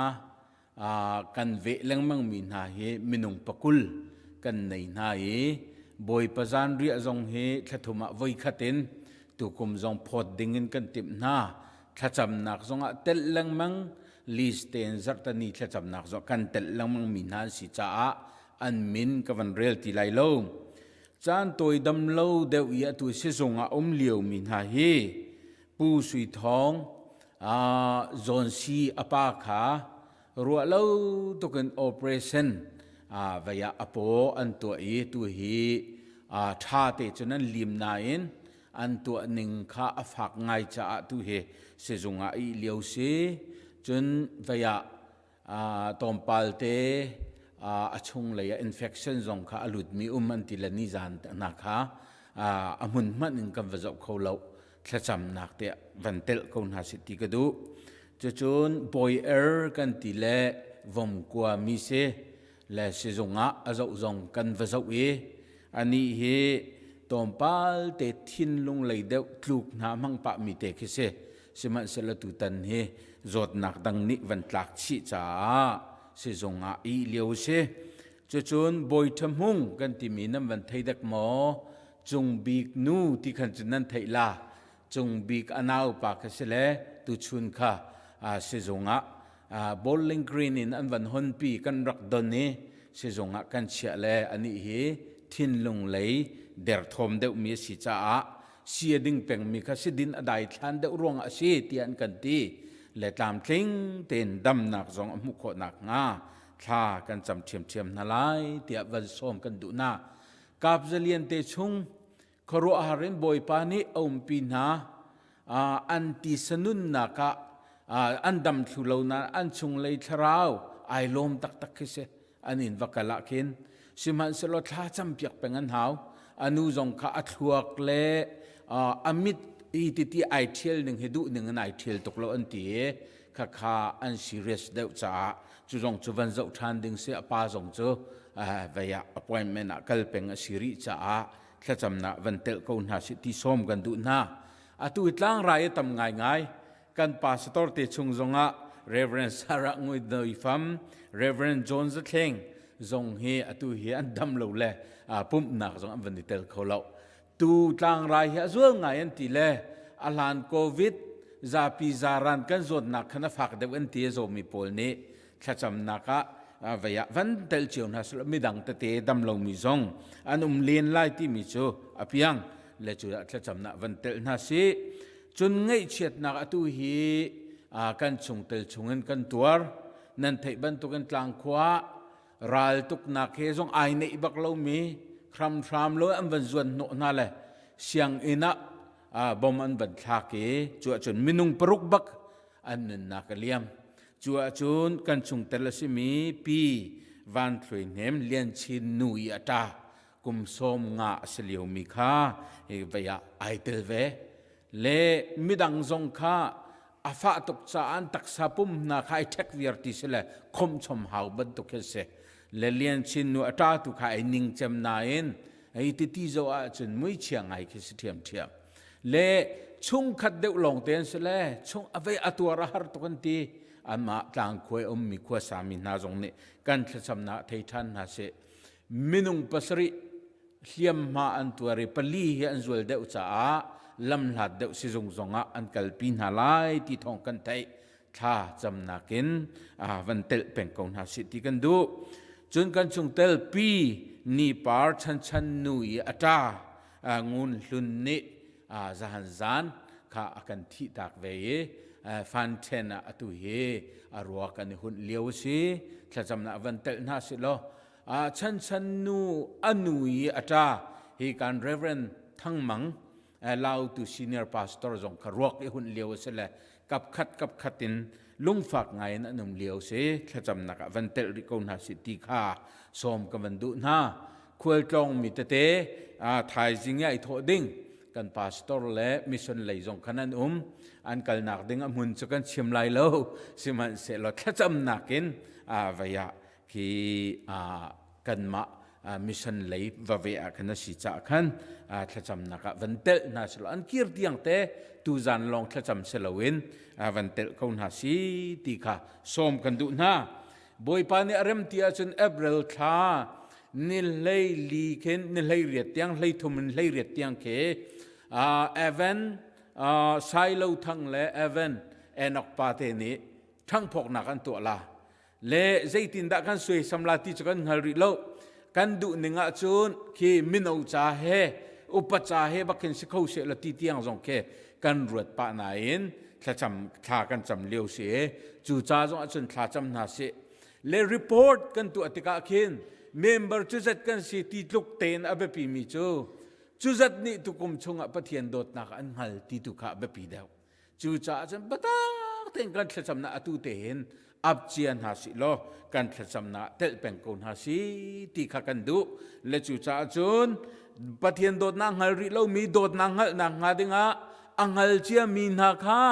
kan veh lengmang mi hna hi minung pakul kan nei hna i Bawipa zanriah zong hi thlathum ah voikhat in tukum zong phawt ding in kan timh hna. Thlacamnak zongah telh lengmang list tein zarhtani thlacamnak zong kan telh lengmang mi hna an si caah an min ka van rel ti lai lo. Caan tawi dam lo deuh i atu sizung ah um lio mi hna hi Pu Sui Thawng Zawn Si a pa kha ruah lo tukin operation vei ah a paw an tuah i tu hi ṭha te cun an lim nain an tuah ning kha a fak ngai caah tu hi sizung ah ih lio si cun vei ah tlawmpal te a chunglei ah infection zong kha a lutmi um an ti le nizan hna kha a hmun hmanh in kan va zoh kho lo thlacamnak te van telh ko hna sih ti ka duh cucun bawi er kan ti le vomkua mi si le sizung ah a zoh zong kan va zoh i anih hi tlawmpal te thinlung lei deuh tluk hna hmang pah mi te khi si sihmanhsehlaw tutan hi zawtnak dang nih van tlak chih caah sizung ah ih lio si cucun bawi ṭha kan timi nan van thei dek maw cung bik nu ti khan cun nan theih la cung bik a naupa kha si le tuchun kha sizung ah Bowling Green in an van honpi kan rak don i sizung ah kan chiah le anih hi thinlung lei derthawm deuhmi a si caah si a ding pengmi kha si din a daithlan deuh ruangah a si tiah an kan ti le tlamtling tein damnak zong a hmuh khawh nakhnga thla kan cam ṭhiamṭhiam hna lai tiah van sawm kan duh na kap zalian te chung khuaruahhar in Bawipa nih a umpi hna an tisa nunnak ah an dam thlu lo na an chunglei thlarau ai lawm taktak khi si an in va kal ah khin sihmanhsehlaw thla campiak peng an hau anu zong kha a thluak le a mit i titi ai ṭhial ning hi duh ning in ai ṭhial tuk lo an ti i khakha an serious deuh caah cu zong cu van zoh ṭhan ding si a pa zong cu vei ah appointment ah kal peng a si rih caah thlacamnak van telh ko hna sih ti sawm kan duh hna atu i tlangrai a tam ngaingai kan pastor te chung zongah Reverend Sarah Ngui Doi Fam Reverend John Zathleng zong hi atu hi an dam lo le pumhnak zong an van i tel kho lo tu tlangrai hi a zual ngai an ti le a hlan covid zapi zaran kan zawtnak khan a fak deuh an ti a zawmi pawl nih thlacamnak ah vei ah van tel cio hna selaw midang tete dam lomi zong an um len lai timi cu a piang le cu ah thlacamnak van tel hna si cun ngaihchiatnak atu hi kan chungtel chungin kan tuar nan theih bantukin tlangkhua raltuknak he zong ai neih bak lomi hramhram lo an van zuan hnawh hna le sianginn ah bom an van thlak i cu ahcun minung paruk bak an nunnak a liam cu ahcun kan chungtel a simi pi Van Thluai Hnem Lian Chin nu i a ṭa kum sawm nga a si liomi kha hi vei ah ai tel ve le midang zong kha a fah tuk caah an taksa pum hna kha ai ṭhek viar ti si le khomchom hau bantuk khi si le Lian Chin nu a ṭa tu kha ai ning cem nain hei titi zoh ahcun muichia ngai khi si ṭhiamṭhiam le chungkhat deuh lawng te an si le chung a vei a tuar a har tuk an ti anmah tlangkhuai ummi khuasami hna zong nih kan thlacamnak thei ṭhan hna sih minung pasarih hliamhma an tuar i pali hi an zual deuh caah lamhlat deuh sizung zongah an kalpi hna lai ti thawng kan theih. thla camnak in van telh peng ko hna sih ti kan duh. Cun kan chungtel pi ni par chanchan nu i a ṭa ngun hlun nih zahan zan kha a kan thih tak ve i fan ṭhen ah atu hi a ruak an i hunh lio a si. Thlacamnak van telh hna sih law chanchan nu a nu i a ṭa hi kan Reverend Thang Mang Lautu senior pastor zong kha ruak i hunh lio a si le kapkhat kapkhat in lungfak ngai in an um lio si. Thlacamnak ah van telh rih ko hna si ti kha sawm ka van duh hna. Khualtlawng mi tete thaizing i thawh ding kan pastor le mission lei zong khan an um. An kalnak ding a hmun cu kan chim lai lo, sihmanhsehlaw thlacamnak in vei ah khi kanmah mission lei va ve ah khan a si caah khan thlacamnak ah van telh hna selaw an kir tiang te tuzan lawng thlacam si loin van telh ko hna si ti kha sawm kan duh hna. Bawipa nih a rem ti ahcun April thla ni hlei li khin ni hlei riat tiang hlei thum in hlei riat tiang khi Evan Sailo Thang le Evan Enoch pa te nih ṭhangphawknak an tuah la le zeitindah kan suaisam la ti cu kan hngal rih lo. Kan duh ning ahcun khi mino ca he upa ca he bakin si kho seh la ti tiang zong khi kan ruat pah nain thlacam thla kan cam lio si. Cu ca zong ahcun thla cam hna sih. Le report kan tuah tikah khin member cu zat kan si ti tluk tein a biapi mi cu cu zat nih tukum chungah Pathian dawtnak an hngal ti tu kha a biapi deuh. Cucaah cun biatak tein kan thlacamnak atu tein ap cia hna sih law kan thlacamnak telh peng ko hna si ti kha kan duh. Le cucaah cun Pathian dawtnak hngal rih lomi dawtnak hngalhnak hnga dingah a hngal ciami hna kha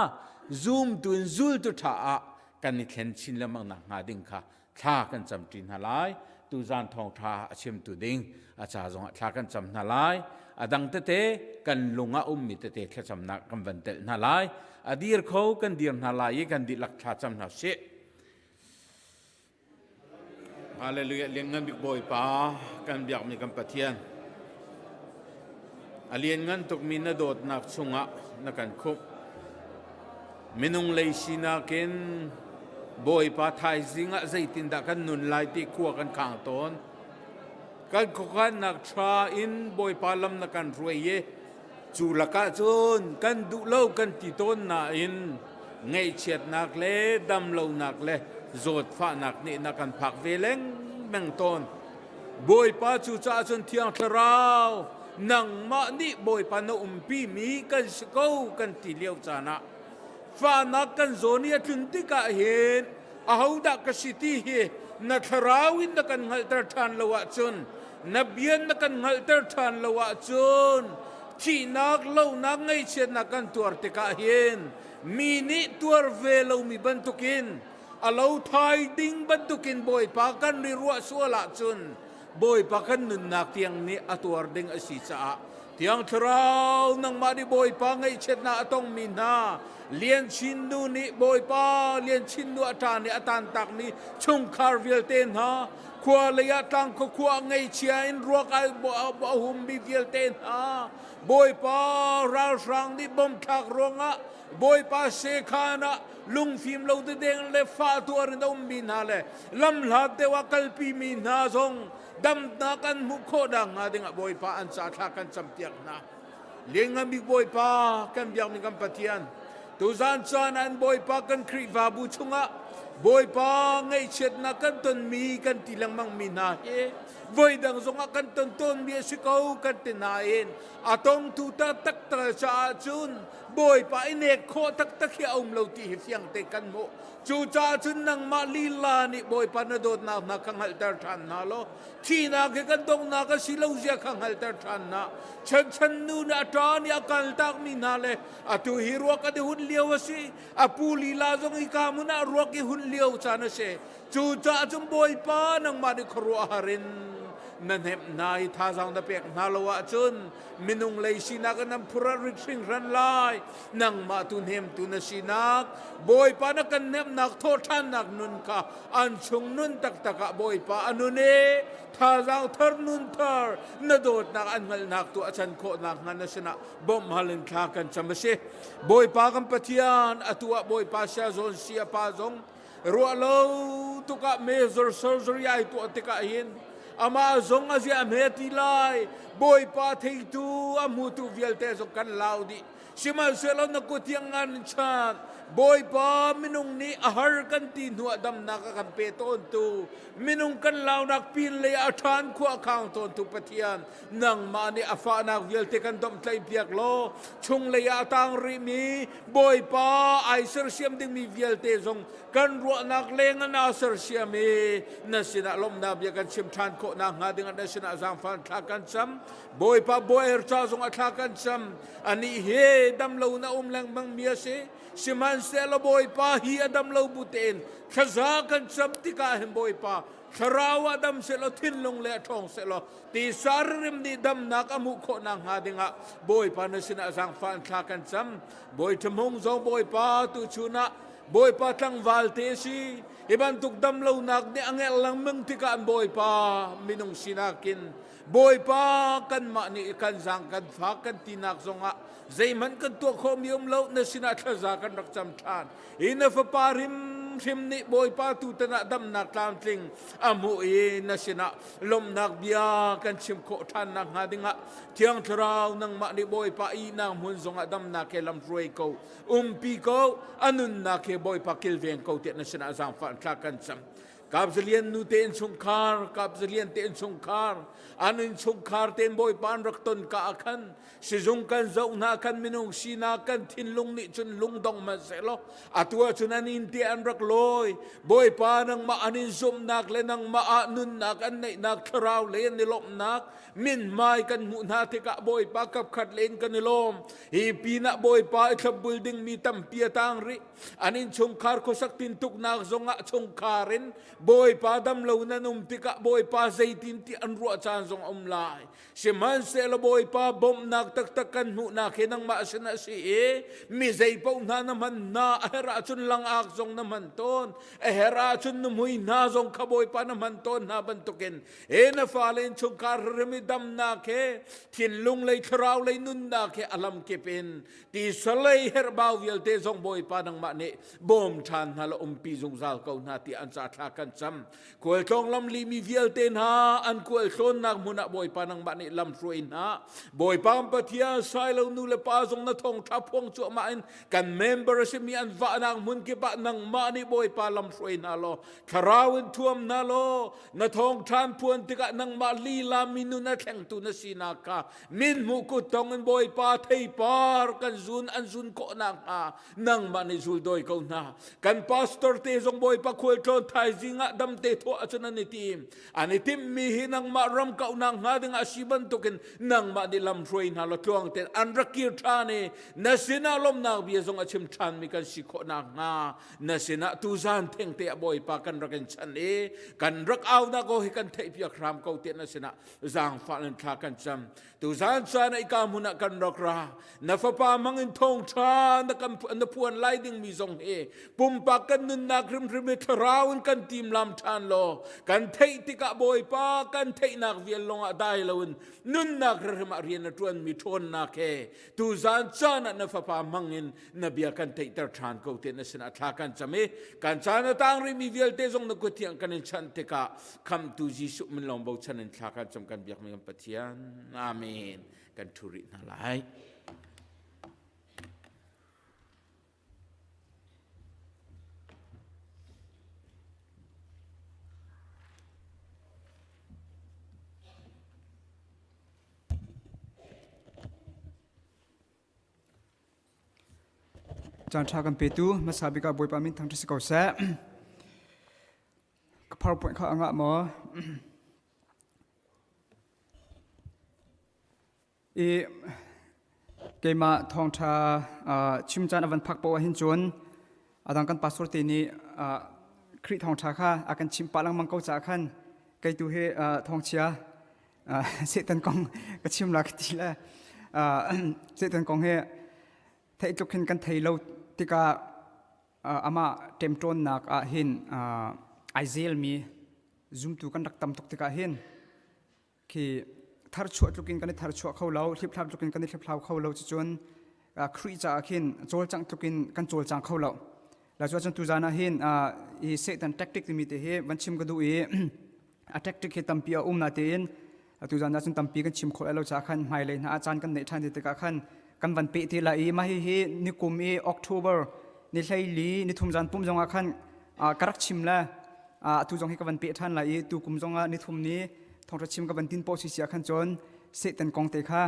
zumtu in zultu ṭha ah kan i thlen chin lengmang nak hnga ding kha thla kan camṭi hna lai. Tuzan thawngṭha a chimtu ding a ca zongah thla kan cam hna lai. A dang tete kan lung ah ummi tete thlacamnak kan van telh hna lai. A dir kho kan dir hna lai i kan dihlak thla cam hna sih. Hallelujah. Lianngan bik Bawipa, kan biakmi kan Pathian, a lianngan tukmi na dawtnak chungah na kan khumh. Minung lei sinak in Bawipa thaizing ah zeitindah kan nun lai ti khua kan khang tawn. Kan khuakhannak ṭha in Bawipa lam na kan hruai i cu lakah cun kan duh lo kan ti tawn nain ngaihchiatnak le damlonak le zawtfahnak nih na kan phak ve lengmang tawn. Bawipa cucaah cun Thiang Thlarau nangmah nih Bawipa na umpi mi kan si ko kan ti lio caan ah fahnak kan zawn i a tlun tikah hin ahodah ka si ti hi na thlarau in na kan hngalhter ṭhan lo ahcun, na bia na kan hngalhter ṭhan lo ahcun, thihnak lonak ngaihchiatnak kan tuar tikah hin mi nih tuar ve lomi bantukin a lo thai ding bantukin Bawipa kan ri ruah sual ahcun Bawipa kan nunnak tiang nih a tuar ding a si caah Thiang Thlarau nangmah nih Bawipa ngaihchiatnak a tongmi hna Lian Chin nu nih Bawipa Lian Chin nu a ṭa nih a tantakmi chungkhar vialte hna khua lei ah tlang khua khua ngaihchia in ruak a hummi vialte hna Bawipa ralhrang nih bom thlak ruangah Bawipa sekhan ah lungfim lo dedeng le fa tuar in a ummi hna le lamhlat deuh ah kalpimi hna zong damnak an hmuh khawh nakhnga dingah Bawipa an ca thla kan campiak hna. Lianngan Bawipa kan biakmi kan Pathian, tuzan caan an Bawipa kan Khrihfabu chungah Bawipa ngaihchiatnak kan tonmi kan ti lengmang mi hna hi voidang zongah kan ton tawnmi a si ko kan ti nain a tongtu taktak caah cun Bawipa i nek khawh taktak hi a um lo ti hi fiang te kan hmuh. Cucaah cun nangmah lila nih Bawipa na dawtnak hna kha hngalhter ṭhan hna law thihnak hi kan donghnak a si lo zia kha hngalhter ṭhan hna. Chanchan nu nih a ṭa nih a kaltakmi hna le atu hi ruak an i hun lio a si. A pu lila zong hi ka hmun ah ruak i hun lio caan a si. Cucaah cun Bawipa nangmah nih khuaruahhar in. Na hnemh hna i thazaang na pek hna lo ahcun minung lei sinak in an phur a rit hringhran lai. Nangmah tu hnemtu na sinak, Bawipa na kan hnemhnak thawhṭhannak nun kha an chung nun taktak ah Bawipa a nun i thazaang thar nun thar na dawtnak an hngalhnak tu a can khawhnak hnga na sinah bawmh hal in thla kan cam a si. Bawipa kan Pathian, atu ah Bawipa sia zawn sia pa zong ruah lo tukah major surgery ai tuah tikah hin amah zong a zia hme ti lai Bawipa theitu a hmutu vialte zong kan lau dih sihmanhsehlaw na kut tiang ngan chan Bawipa minung nih a har kan ti hnuah damnak a kan pe tawntu minung kan launak pin lei a ṭhan khua khang tawntu Pathian nangmah nih a fahnak vialte kan domhtlaih piak law chunglei ah a tang rihmi Bawipa ai sersiam dingmi vialte zong kan ruahnak leng in aa sersiam i na sinah lawmhnak bia kan chim ṭhan khawh nakhnga dingah na sinah zaangfah thla kan cam. Bawipa Bawier ca zong a thla kan cam. Anih hi dam lo na um lengmang mi a si. Sihmanhsehlaw Bawipa hi a dam lo bu tein thlaza kan cam tikah hin Bawipa thlarau ah dam sehlaw thinlung le a ṭhawng sehlaw tisa rim nih damnak a hmuh khawh nakhnga dingah Bawipa na sinah zaangfah in thla kan cam. Bawi Ṭhahmung zong Bawipa tuchun ah Bawipa tlangval te si hi bantuk damlonak nih a ngerh lengmang tikah an Bawipa minung sinak in Bawipa kanmah nih kan zaang kan fak kan tinak zongah zeihmanh kan tuah khawhmi um lo na sinah thlaza kan rak cam ṭhan hi na fapa hrimhrim nih Bawipa tutan ah damnak tlamtling a hmuh i na sinah lawmhnak bia kan chim khawh ṭhan nakhnga dingah Thiang Thlarau nangmah nih Bawipa ihnak hmun zongah damnak he lam hruai ko umpi ko a nunnak he Bawipa kilveng ko tiah na sinah zaangfah thla kan cam Kapzalian nu te innchungkhar Kapzalian te innchungkhar an innchungkhar tein Bawipa an rak ton ka ah khan Sizung kan zoh hna kan minung sinak kan thinlung nih cun lungdong hmanh sehlaw atu ahcun an inn te an rak lawi. Bawipa nangmah an in zumhnak le nangmah ah nunnak an neihnak thlarau le an i lawmhnak mithmai kan hmuh hna tikah Bawipa kapkhat len kan i lawm. Hi pinah Bawipa i thlopbul dingmi tampi a tang rih. An innchungkhar khuasak tintuknak zongah chungkhar in Bawipa dam lo nan um tikah Bawipa zeitin ti an ruah caan zong a um lai. Sihmanhsehlaw Bawipa bawmhnak taktak kan hmuhnak hi nangmah sin a si i mi zei paoh hna na hman hna a herh ahcun langak zong na hman tawn a herh ahcun nuhmui hna zong kha Bawipa na hman tawn hna bantukin he na fale in chungkhar hrim i damnak he thinlung lei thlarau lei nunnak he a lamkip in tisa lei herhbau vialte zong Bawipa nangmah nih bawm ṭhan hna la umpi zungzal ko hna ti an ca thla kan cam Khualtlawng lamli mi vialte hna an khualtlawnnak hmun ah Bawipa nangmah nih lam hruai hna. Bawipa Pathian sailo nu le pa zong na thawngṭha phuang cuahmah in kan member a simi an vahnak hmun kip ah nangmah nih Bawipa lam hruai hna law thlarau in thuam hna law na thawngṭhan phuan tikah nangmah lila minun a thlengtu na sinak kha min hmuh kut tong in Bawipa theipar kan zun an zun khawh nakhnga nangmah nih zul dawi ko hna kan pastor te zong bawipa khualtlawn thaizing ah damte thawh ahcun an i tim an i timhmi hi nangmah ram kauhnak hnga ding ah si bantukin nangmah nih lam hruai hna law tluang tein an rak kir ṭhan i na sinah lawmhnak bia zong a chim ṭhanmi kan si khawh nakhnga na sinah tuzan thengte ah bawipa kan rak in chan i kan rak aunak aw hi kan theihpiak hram ko tiah na sinah zaangfah in thla kan cam Tuzan caan ah ika hmun ah kan rak ra. Na fapa mang in thawngṭha na kan na phuan lai dingmi zong hi pumpak kan nunnak hrimhrim hi thlarau in kan timlam ṭhan law kan theih tikah Bawipa kan theihnak vial lawngah dai loin nunnak hrimhrim ah rian a ṭuanmi ṭhawnnak he tuzan caan ah na fapa hmang in na bia kan theihter ṭhan ko te na sinah thla kan cam i kan caan a tang rihmi vialte zong na kut thiang kan in chanh tikah khamtu Jesuh min lawng bochan in thla kan cam kan biakmi kan Pathian amen kan ṭhu rih hna lai Caan ṭha kan petu hmasa bik ah Bawipa min thangṭhat si ko seh. Ka PowerPoint kha a ngah maw? I keimah thawngṭha chim caan a van phak paoh ahhin cun adang kan pastor te nih Khrih thawngṭha kha a kan chimh pah lengmang ko caah khan kei tu hi thawngchia. Satan kong ka chim la ka ti le Satan kong hi theih tluk hin kan thei lo tikah amah ṭemṭawnnak ah hin ai zelmi zumtu kan rak tam tuk tikah hin khi tharchuah tluk in kan i tharchuah kho lo, hliphlap tluk in kan i hliphlau kho lo cucun Khrih caah khin cawlcangh tluk in kan cawlcang kho lo. La cu ahcun tuzan ah hin hi Satan tactic timi te hi van chim ka duh i a tactic hi tampi a um natein tuzan ah cun tampi kan chim khawh lai lo caah khan hmailei hna ah caan kan neih ṭhan te tikah khan kan van peh te lai i mah hihi nikum i October ni hleili ni thum zan pum zongah khan ka rak chim le atu zong hi ka van peh ṭhan lai i tu kum zongah ni thum ni thawngṭha chim ka van tin poh si si ah khan cun Satan kong te kha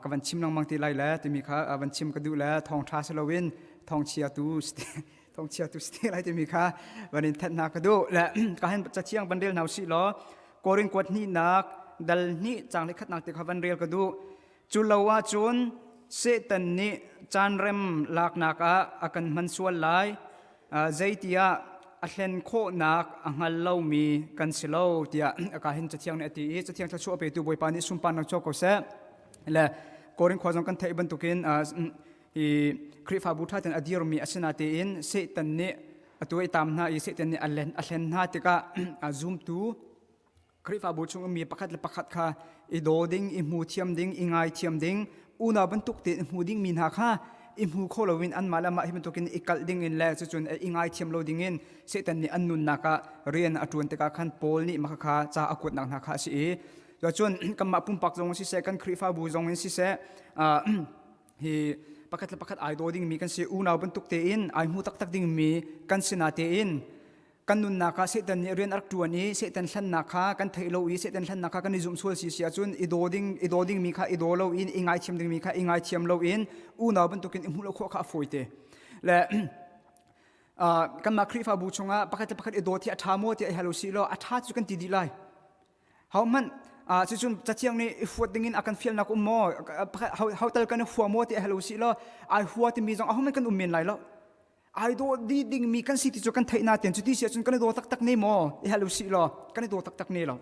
ka van chim lengmang te lai le timi kha van chim ka duh le thawngṭha si loin thawngchia tu thawngchia tu si te lai timi kha van in thanh hna ka duh le ka hen cathiang van rel hna usih law Korin kuat hnihnak dal hnih cang le khatnak te kha van rel ka duh cu lo ahcun Satan nih caan rem laknak ah a kan hman sual lai zeitiah a hlen khawhnak a hngal lomi kan si lo tiah ka hin cathiang nih a ti i cathiang thluachuah petu Bawipa nih sunparnak co ko seh le Korin khua zong kan theih bantukin hi Khrihfabu ṭha tein a dirmi a si natein Satan nih atu i tam hna i Satan nih a hlen hna tikah zumtu Khrihfabu chung ummi pakhat le pakhat kha i daw ding, i hmu thiam ding, i ngai thiam ding, unau bantuk tein i hmu dingmi hna kha i hmu kho loin anmah le amah hi bantukin i kalh ding in le cucun i ngai thiam lo ding in Satan nih an nunnak ah rian a ṭuan tikah khan Paul nih mah kha ca a kuatnak hna kha a si i cun kanmah pumpak zong siseh kan Khrihfabu zong in siseh hi pakhat le pakhat ai daw dingmi kan si unau bantuk tein ai hmu taktak dingmi kan si na tein kan nunnak ah Satan nih rian a rak ṭuan i Satan hlannak kha kan theih lo i Satan hlannak kha kan i zumh sual si si ahcun i daw ding i daw dingmi kha i daw lo in i ngaithiam dingmi kha i ngaithiam lo in unau bantukin i hmuh lo khawh kha a fawi te le kanmah Khrihfabu chungah pakhat le pakhat i dawt hi a ṭha maw tiah i hal u sih law a ṭha cu kan ti dih lai Hohmanh cucun cathiang nih i fuat dingin a kan fialnak um maw ho tal kan i hua maw ti hal u sih law ai hua timi zong ahohmanh kan um men lai lo ai daw di dingmi kan si ti cu kan theih na ten cuti si ahcun kan i daw taktak ne maw i hal u sih law kan i daw taktak ne lo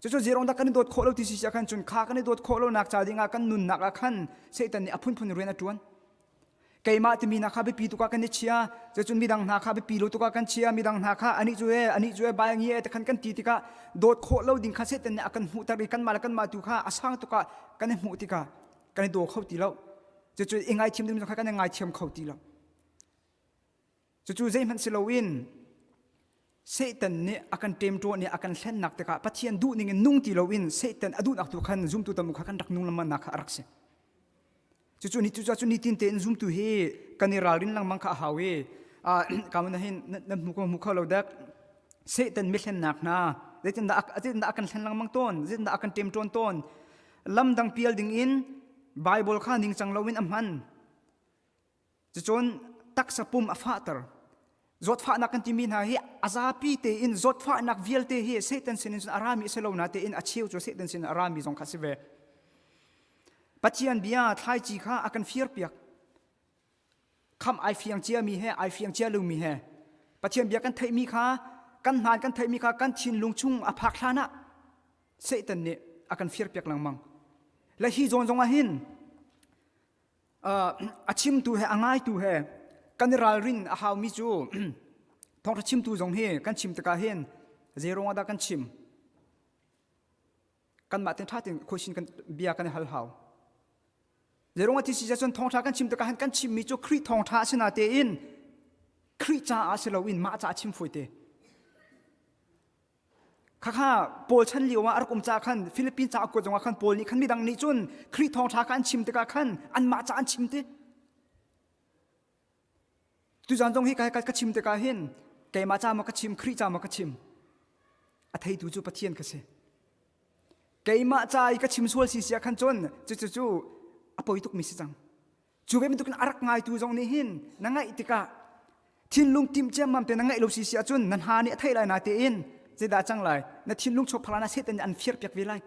cucu zeirong dah kan i dawt khawh lo ti si si ah khan cun kha kan i dawt khawh lo nak ca dingah kan nunnak ah khan Satan nih a phunphun rian a ṭuan Keimah timi hna kha biapi tuk ah kan i chia. Cucun midang hna kha biapi lo tuk ah kan chia. Midang hna kha anih cu e, anih cu e, bai ngi e, te khan kan ti tikah dawt khawh lo ding kha Satan nih a kan hmuhter i kanmah le kanmah tu kha a sang tuk ah kan i hmuh tikah kan i daw kho ti lo. Cucu i ngaithiam ding kha kan i ngaithiam kho ti lo. Cucu zeihmanh si loin Satan nih a kan ṭemṭawn i a kan hlennak tikah Pathian duh ning in nung ti loin Satan a duhnak tu khan zumtu tam kha kan rak nung lengmang nak kha a rak si. Cucu ni cucu nitin tein zumtu hi kan i ralrin lengmang kha a hau i kamun hin na hmu ko hmu kho lo dek Satan mihlennak hna zeitindah zeitindah a kan hlen lengmang tawn zeitindah a kan ṭemṭawn tawn lam dang pial ding in Bible kha ningcang loin a hman Cucun taksa pum a fahter. Zawtfahnak kan timi hna hi a zapi tein zawtfahnak vialte hi Satan sinin cun a rami a si lo na tein a cheu cu Satan sin a rami zong kha a si ve. Pathian bia thlaici kha a kan firpiak. Kham ai fiang ciami he ai fiang cia lomi he Pathian bia kan theihmi kha kan hmaan kan theihmi kha kan thinlung chung a phak hlan ah Satan nih a kan firpiak lengmang. Le hi zawn zong ah hin a chimtu he a ngaitu he kan i ralrin a haumi cu thawngṭha chimtu zong hi kan chim tikah hin zei ruangah dah kan chim kanmah ten ṭha tein khuaisin kan bia kan i hal hau zei ruangah ti si cun thawngṭha kan chim tikah hin kan chimmi cu Khrih thawngṭha a si na tein Khrih caah si loin mah caah chim fawi te Khakha Paul chan lio ah a rak um caah khan Philippines ca a kuat zongah khan Paul nih khan midang nih cun Khrih thawngṭha kha an chim tikah khan anmah ca an chim ti. Tuzan zong hi ka, ka chim tikah hin keimah ca maw ka chim Khrih ca maw ka chim a theitu cu Pathian ka si. Keimah ca i ka chim sual si si ah khan cun cucu cu a poi tukmi si cang. Cu ve bantukin a rak ngaitu zong nih hin na ngaih tikah thinlung timh ciammam te na ngaih lo si si ahcun na hna nih a theih lai na tein zeidah cang lai na thinlung chawphala na Satan nih an firpiak ve lai.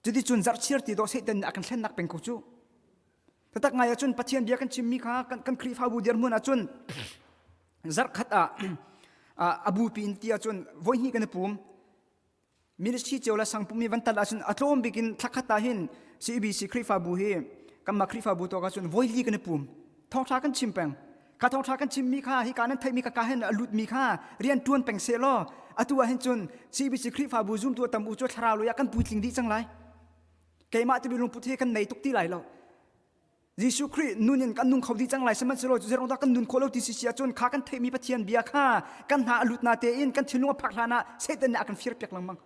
Cuticun zarhchir ti dawh Satan nih a kan hlennak peng ko cu. Tatak ngai ahcun Pathian bia kan chimmi kha kan, kan Khrihfabu dirhmun ahcun zarhkhat ah a bupi in ti ahcun voihnih kan i pum. Ministry cio le sangpum i van tal ahcun a tlawm bik in thlakhat ah hin CBC Khrihfabu hi kanmah Khrihfabu tuak ahcun voili kan i pum. Thawngṭha kan chim peng. Kha thawngṭha kan chimmi kha hika nan theihmi ka ka hin a lutmi kha rian ṭuan peng seh law atu ah hin cun CBC Khrihfabu zumtu a tam u cu thlarau lei ah kan puitling dih cang lai. Keimah timi lungput hi kan nei tuk ti lai lo. Jesuh Khrih nun in kan nung kho dih cang lai sihmanhsehlaw zeirong dah kan nun khawh lo ti si si ahcun kha kan theihmi Pathian bia kha kan hna a lut na tein kan thinlung a phak hlan ah Satan nih a kan firpiak lengmang.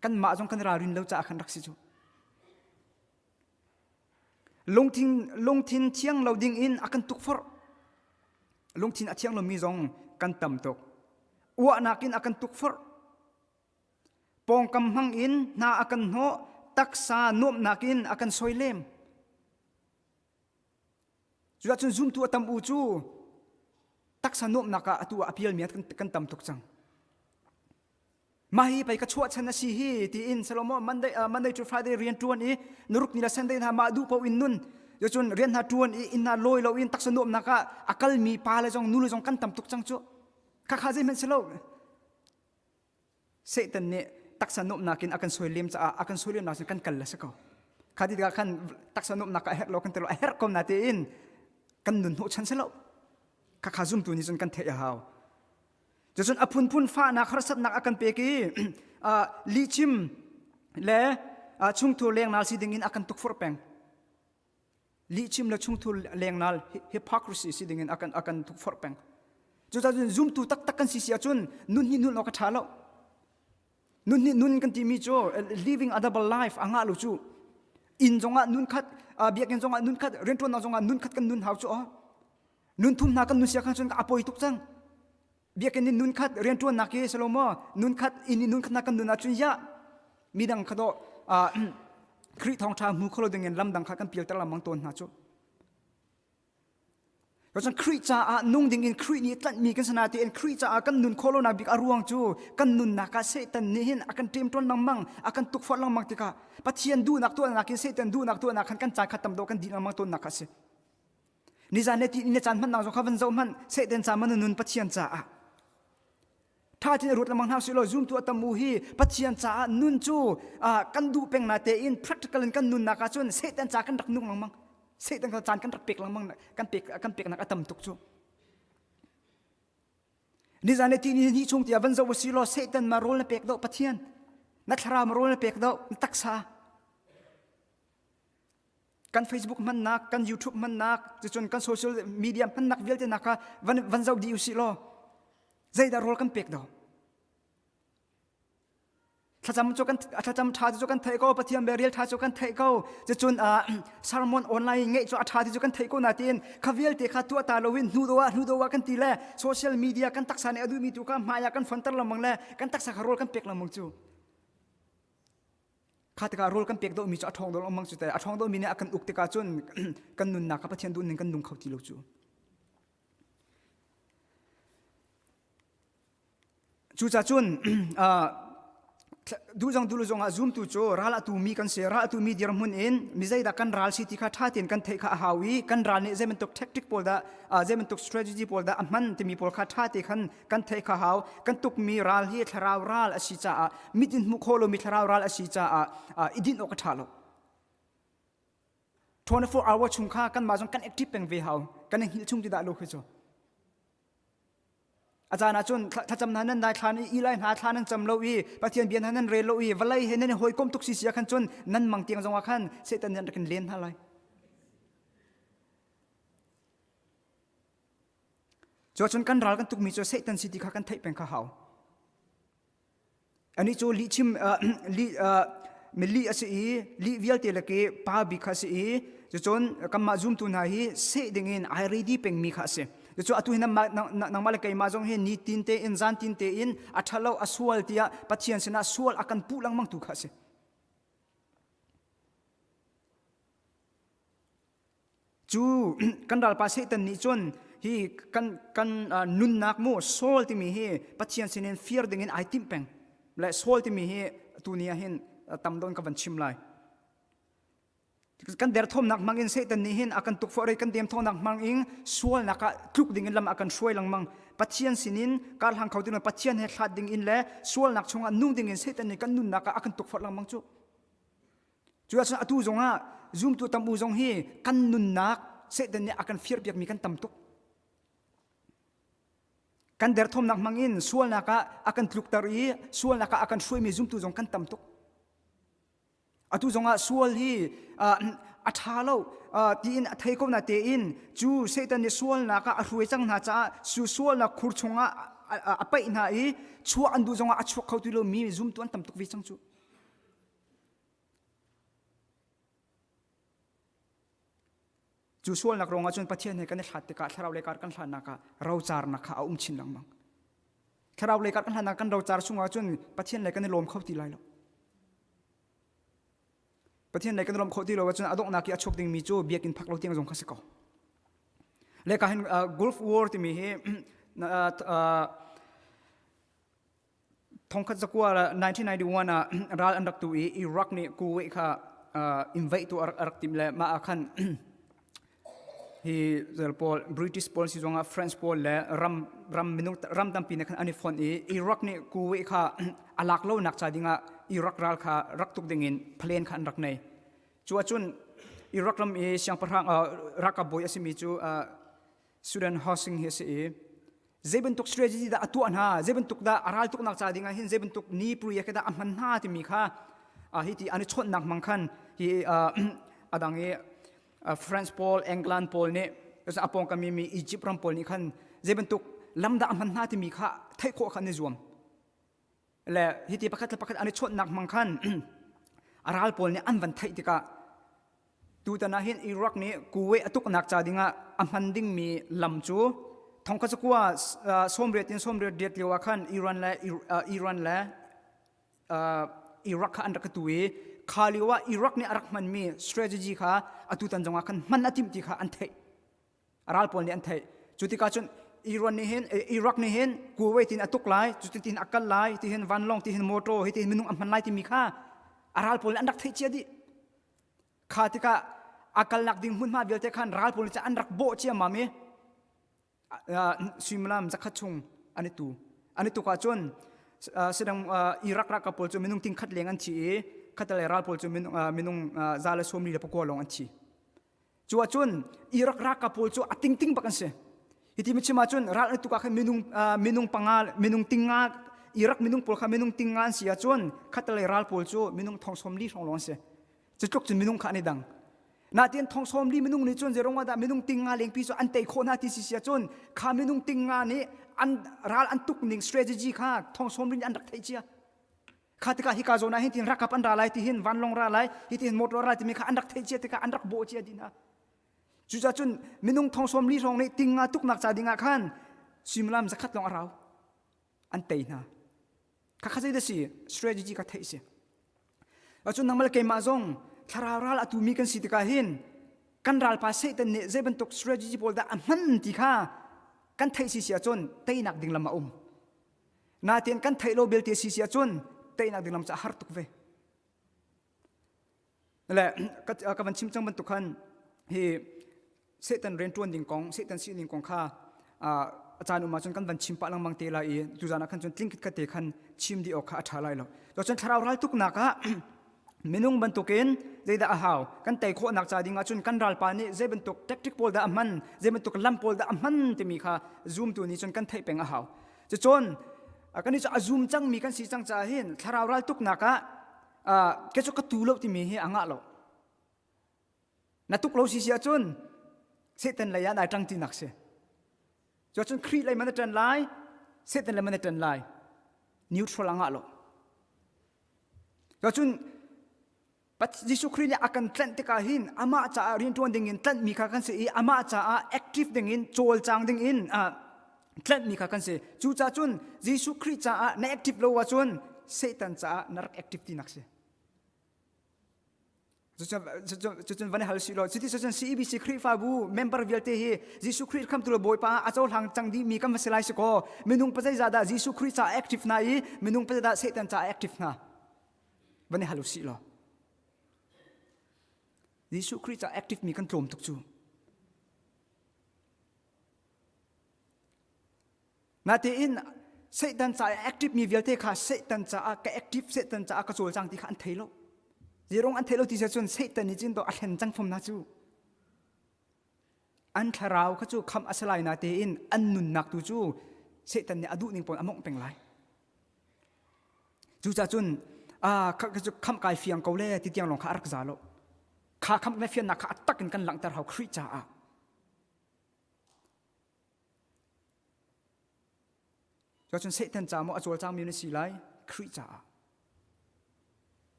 Kanmah zong kan ralrin lo caah khan rak si cu. Lungthin lungthin thiang lo ding in a kan tukforh. Lungthin a thiang lomi zong kan tam tuk. Uahnak in a kan tukforh. Pawngkam hmang in hna a kan hnawh, taksa nuamhnak in a kan soilem. Cuahcun zumtu a tam u cu taksa nuamhnak ah atu ah a pialmi kan tam tuk cang. Mah hi pei ka chuahchan a si hi tiin Salomo Monday, uh, Monday to Friday rian ṭuan i nuruk ni le Sunday hna mah duh paoh in nun cun rian hna ṭuan i inn hna lawi lo in taksa nuamhnak ah a kalmi pa le zong nu le zong kan tam tuk cang cu. Khakha zeihmanh si lo. Satan nih taksa nuamhnak in a kan soilem caah a kan soilemnak cun kan kal le si ko. Kha ti tikah khan taksa nuamhnak a herh lo kan ti lo a herh ko na tiin kan nun hnawhchan si lo. Khakha zumtu nih cun kan theih a hau. Cucun a phunphun fahnak harsatnak a kan pek i lihchim le chungthu lengnal si ding in a kan tukforh peng. Lihchim le chungthu lengnal hypocrisy si dingin a kan a kan tukforh peng. Cucaah cun zumtu taktak kan si si ahcun nun hi nun awk a ṭha lo. Nun hi nun kan timi cu living a double life a ngah lo cu. Inn zongah nun khat, biakinn zongah nun khat, rianṭuannak zongah nun khat kan nun hau cu. Nun thum hna kan nun sia khan cun a poi tuk cang. Biakinn in nun khat rianṭuannak hi si lo maw nun khat inn in nun khat kan nun ahcun ya midang kha dawh Khrih thawngṭha hmu kho lo dingin lam dang kha kan pialter lengmang tawn hna cu. Cun Khrih caah nung dingin Khrih nih tlanhmi kan si natein Khrih caah kan nun khawh lonak bik a ruang cu kan nunnak ah Satan nih hin a kan ṭemṭawn lengmang, a kan tukforh lengmang tikah Pathian duhnak tuahnak in Satan duhnak tuahnak khan kan caan kha tam deuh kan dih lengmang tawnnak kha a si. Nizan le ti ni caan hmannak zong kha van zoh hmanh Satan ca man nun Pathian caah ṭha tein ruat lengmang hna usih law zumtu a tam u hi Pathian caah nun cu kan duh peng na tein practical in kan nunnak ah cun Satan ca kan rak nung lengmang Satan kha caan kan rak pek lengmang kan pek kan peknak a tam tuk cu Nizan le ti ni ni chung tiah van zoh usih law Satan ma rawl na pek do Pathian na thlarau ma rawl na pek do na taksa Kan Facebook hmannak, kan YouTube hmannak, cucun kan social media hmannak vialte nak kha van, van zoh dih usih law zeidah rawl kan pek do? Thlacam cu kan thlacam ṭha cu kan theih ko, Pathian bia rel ṭha cu kan theih ko. Cucun uh, sermon online ngeih cu a ṭha ti cu kan theih ko nain kha vialte kha tuah ta loin hnu do ah hnu do ah kan ti le social media kan taksa nih a duhmi tu kha hmai ah kan fonter lengmang le kan taksa kha rawl kan pek lengmang cu. Kha tikah rawl kan pek dawhmi cu a ṭhawng dawh lengmang cu teh a ṭhawng dawhmi nih a kan uk tikah cun kan nunnak kha Pathian duhning kan nung kho ti lo cu. Cucaah cun duh zong duh lo zong ah zumtu cu ral a tumi kan si ral a tumi dirhmun in mi zeidah kan ral si ti kha ṭha tein kan theih kha a hau i kan ral nih zei bantuk tactic pawl dah zei bantuk strategy pawl dah a hman timi pawl kha ṭha te khan kan theih kha hau kan tukmi ral hi thlarau ral a si caah mit in hmuh khawh lomi thlarau ral a si caah i dinh awk a ṭha lo 24 hour chung kha kanmah zong kan active peng ve hau kan i hngilh chung ti dah lo khi cu a caan ah cun thlacam hna nan dai thlan i ilai hna thla nan cam lo i pathian bia hna nan rel lo i vawlei he nan i hawikom tuk si sia khan cun nan mang tiang zong ah khan satan nih an rak in len hna lai Cuacun kan ral kan tukmi cu Satan si ti kha kan theih peng kha hau. Anih cu lihchim lih mi lih a si i lih vialte lak i pa bik kha a si i cucun kanmah zumtu hna hi seh dingin ai ready pengmi kha a si. Cucu atu hi nangmah le keimah zong hi nitin tein zantin tein a ṭhalo a sual tiah Pathian sinah sual a kan puh lengmang tu kha a si. Cu kan ralpa Satan nih cun hi kan kan nunnak mu soul timi hi Pathian sinin fir dingin ai timh peng. Le soul timi hi tuni ah hin tam don ka van chim lai. Kan derthawmnak hmang in Satan nih hin a kan tukforh i kan demthawnak hmang in sualnak ah tluk dingin lam a kan hruai lengmang. Pathian sinin karhlang kho ding Pathian he hlat ding in le sualnak chungah nung ding in Satan nih kan nunnak ah a kan tukforh lengmang cu. Cu ahcun atu zongah zumtu tam u zong hi kan nunnak Satan nih a kan firpiakmi kan tam tuk. Kan derthawmnak hmangin sualnak ah a kan tlukter i sualnak ah a kan hruaimi zumtu zong kan tam tuk. Atu zongah sual hi a ṭha lo tiin a thei ko na tein cu Satan nih sualnak ah a hruai cang hna caah su sualnak khur chungah a paih hna i chuah an duh zongah a chuak kho ti lomi zumtu an tam tuk ve cang cu. Cu sualnak ruangah cun Pathian he kan i hlat tikah thlarau lei kar kan hlannak ah rocarnak kha a um chin lengmang. Thlarau lei kar kan hlannak kan rocar chungah cun Pathian lei kan i lawm kho ti lai lo. Pathian lei kan i lawm kho ti lo ahcun a donghnak i a chuak dingmi cu biakinn phak lo tiang zong kha si ko. Le ka hin Gulf War timi hi Thongkhat zakua 1991 ah ral an rak tu i Iraq nih Kuwait kha invade tu a rak tim le mah ah khan hi zel pawl British pawl si zongah French pawl le ram ram minung ram tampi ne khan an i fonh i Iraq nih Kuwait kha a lak lo nak ca dingah Iraq ral kha rak tuk dingin plan kha an rak nei. Cu ahcun Iraq ram i siangpahrang ralkap bawi a simi cu Sudan Housing hi a si i zei bantuk strategy dah a tuah hna zei bantuk dah a ral tuknak ca ding ah hin zei bantuk ni puri dah a hman hna timi kha hi ti an i chawnhnak hmang khan hi a dang i France pawl England pawl nih a pawngkam mi Egypt ram pawl nih khan zei bantuk lam dah a hman hna timi kha theih khawh kha an i zuam le hiti pakhat le pakhat an i chawnhnak hmang khan a ral pawl nih an van theih tikah tutan ah hin Iraq nih Kuwait a tuknak ca dingah a hman dingmi lam cu thongkhat zakua sawmriat in sawmriat riat lio ah khan Iran le Iran le Iraq kha an rak tu i kha lio ah Iraq nih a rak hmanmi strategy kha atutan zongah khan hman a timh ti kha an theih ral pawl nih an theih cu tikah cun Iran nih hin Iraq nih hin Kuwait in a tuk lai cu tin a kal lai ti hin vanlawng ti hin motor hi ti hin minung a hman lai timi kha a ral pawl nih an rak theih cia dih kha tikah a kalnak ding hmunhma vialte khan ral pawl nih an rak bawh ciammam i suimilam zakhat chung an i tu an i tuk ahcun sidang Iraq ralkap pawl cu minung ting khat leng an thi i khatalei ral pawl cu minung za le sawmli le pakua lawng an thi Cu ahcun Iraq ralkap pawl cu a tingting bak an si. Hiti mi chim ahcun ral an tuk ah khan minung minung panga minung tinga Iraq minung pawl kha minung tinga an si ahcun khatalei ral pawl cu minung thong sawm li hrawng lawng an si. Cutluk cun minung kha an i dang. Natin thong sawm li minung nih cun zeirong dah minung tinga lengpi cu an tei khawh hna ti si si ahcun kha minung tinga nih an ral an tuk ning strategy kha thong sawm li nih an rak theih cia. Kha tikah hika zawn ah hin tin rakap an ra lai ti hin vanlawng ra lai hi tin motor ra lai timi kha an rak theih cia tikah an rak bawh cia dih hna. Cucaah cun minung thong sawm li hrawng nih ting nga tuknak ca dingah khan suimilam zakhat lawng a rau. An tei hna. Kha kha zei dah si strategy kha theih si. Cun nangmah le keimah zong thlarau ral a tumi kan si tikah hin kan ralpa Satan nih zei bantuk strategy pawl dah a hman ti kha kan theih si si ahcun teinak ding lam a um. Nain kan theih lo belte si si ahcun teinak ding lam cu a har tuk ve. Le ka van chim cang bantuk khan hi Satan rianṭuan ding kong, Satan sining kong kha a caan um ahcun kan van chim pah lengmang te lai i tuzan ah khan cun tling khat te khan chim dih awk kha a ṭha lai lo. Cun thlarau ral tuknak ah minung bantukin zeidah a hau kan tei khawhnak ca ding ahcun kan ralpa nih zei bantuk tactic pawl dah a hman zei bantuk lam pawl dah a hman timi kha zumtu nih cun kan theih peng a hau cucun kan nih cu a zum cangmi kan si cang caah hin thlarau ral tuknak ah ke cu ka tu lo timi hi a ngah lo na tuk lo si si ahcun Satan lei ah nai ṭang tinak si cuacun Khrih lei man na ṭan lai Satan lei man na ṭan lai neutral a ngah lo Cun Jesuh Khrih nih a kan tlanh tikah hin amah caah rianṭuan dingin tlanhmi kha kan si i amah caah active dingin cawlcang dingin tlanhmi kha kan si. Cucaah cun Jesuh Khrih caah na active lo ahcun Satan caah na rak active tinak si. Cucun van i hal si law cuti cun CEBC Khrihfabu member vialte hi Jesuh Khrih khamtu le Bawipa a cohlang cang dihmi kan va si lai si kaw minung pazei dah Jesuh Khrih caah active hna i minung pazei dah Satan caah active hna van i hal usih law Jesuh Khrih caah active mi kan tlawm tuk cu. Natein Satan caah active mi vialte kha Satan caah ka active Satan caah ka cawlcang ti kha an thei lo. Zirong an thei lo ti cun Satan nih cun a hlen cang fom na cu. An thlarau kha cu kham a si lai natein an nunnak tu cu Satan nih a duh ning pawn a mongh peng lai. Cucaah cun kham kai fiang ko le ti tiang lawng kha a rak za lo. Kha kham na fiannak kha a tak in kan langhter hau Khrih caah. Cuacun Satan ca maw a cawlcangmi na si lai? Khrih caah.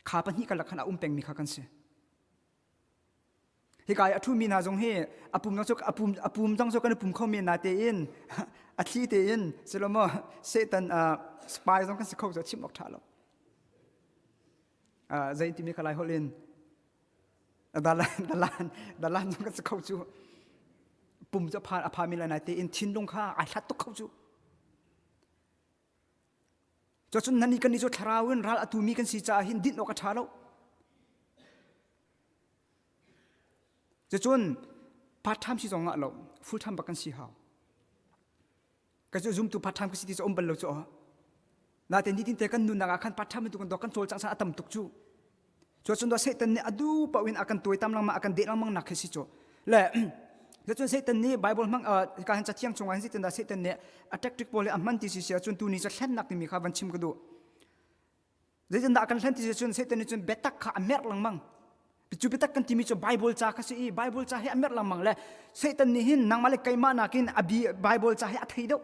Kha pahnih karlak khan a um pengmi kha kan si. Hika i a ṭhumi hna zong hi a pum zong cu a pum a pum zong cu kan i pum kho men natein a thli tein silomaw Satan uh, spy zong kan si kho cu chim awk ṭha lo. Uh, zei timi kha lai holh in dalan dalan dalan zong kan si kho cu pum cu a pha a pha mi lai natein thinlung kha ai hlat tuk kho cu. Cucun nan kan nih cu thlarau in ral a tumi kan si caah hin dinh awk a ṭha lo. Cucun part time si zong ah lo, full time bak kan si hau. Ka cu zumtu part time ka si ti cu um bal lo cu. Natein nitin te kan nunnak ah khan part time tu kan dok kan cawlcang san a tam tuk cu. Cuacun dah Satan nih a duh paoh in a kan tuaitam lengmang a kan deh lengmang nak khi si cu. Le cun Satan nih Bible hmang ka han cathiang chungah hin zeitin dah Satan nih a tactic pawl hi a hman ti si si ahcun tuni cu thlennak timi kha van chim ka duh. Zeitin dah a kan hlen ti si cun Satan nih cun biatak kha a merh lengmang. Cu biatak kan timi cu Bible ca kha si i Bible ca hi a merh lengmang le Satan nih hin nangmah le keimah nakin a bi Bible ca hi a thei deuh.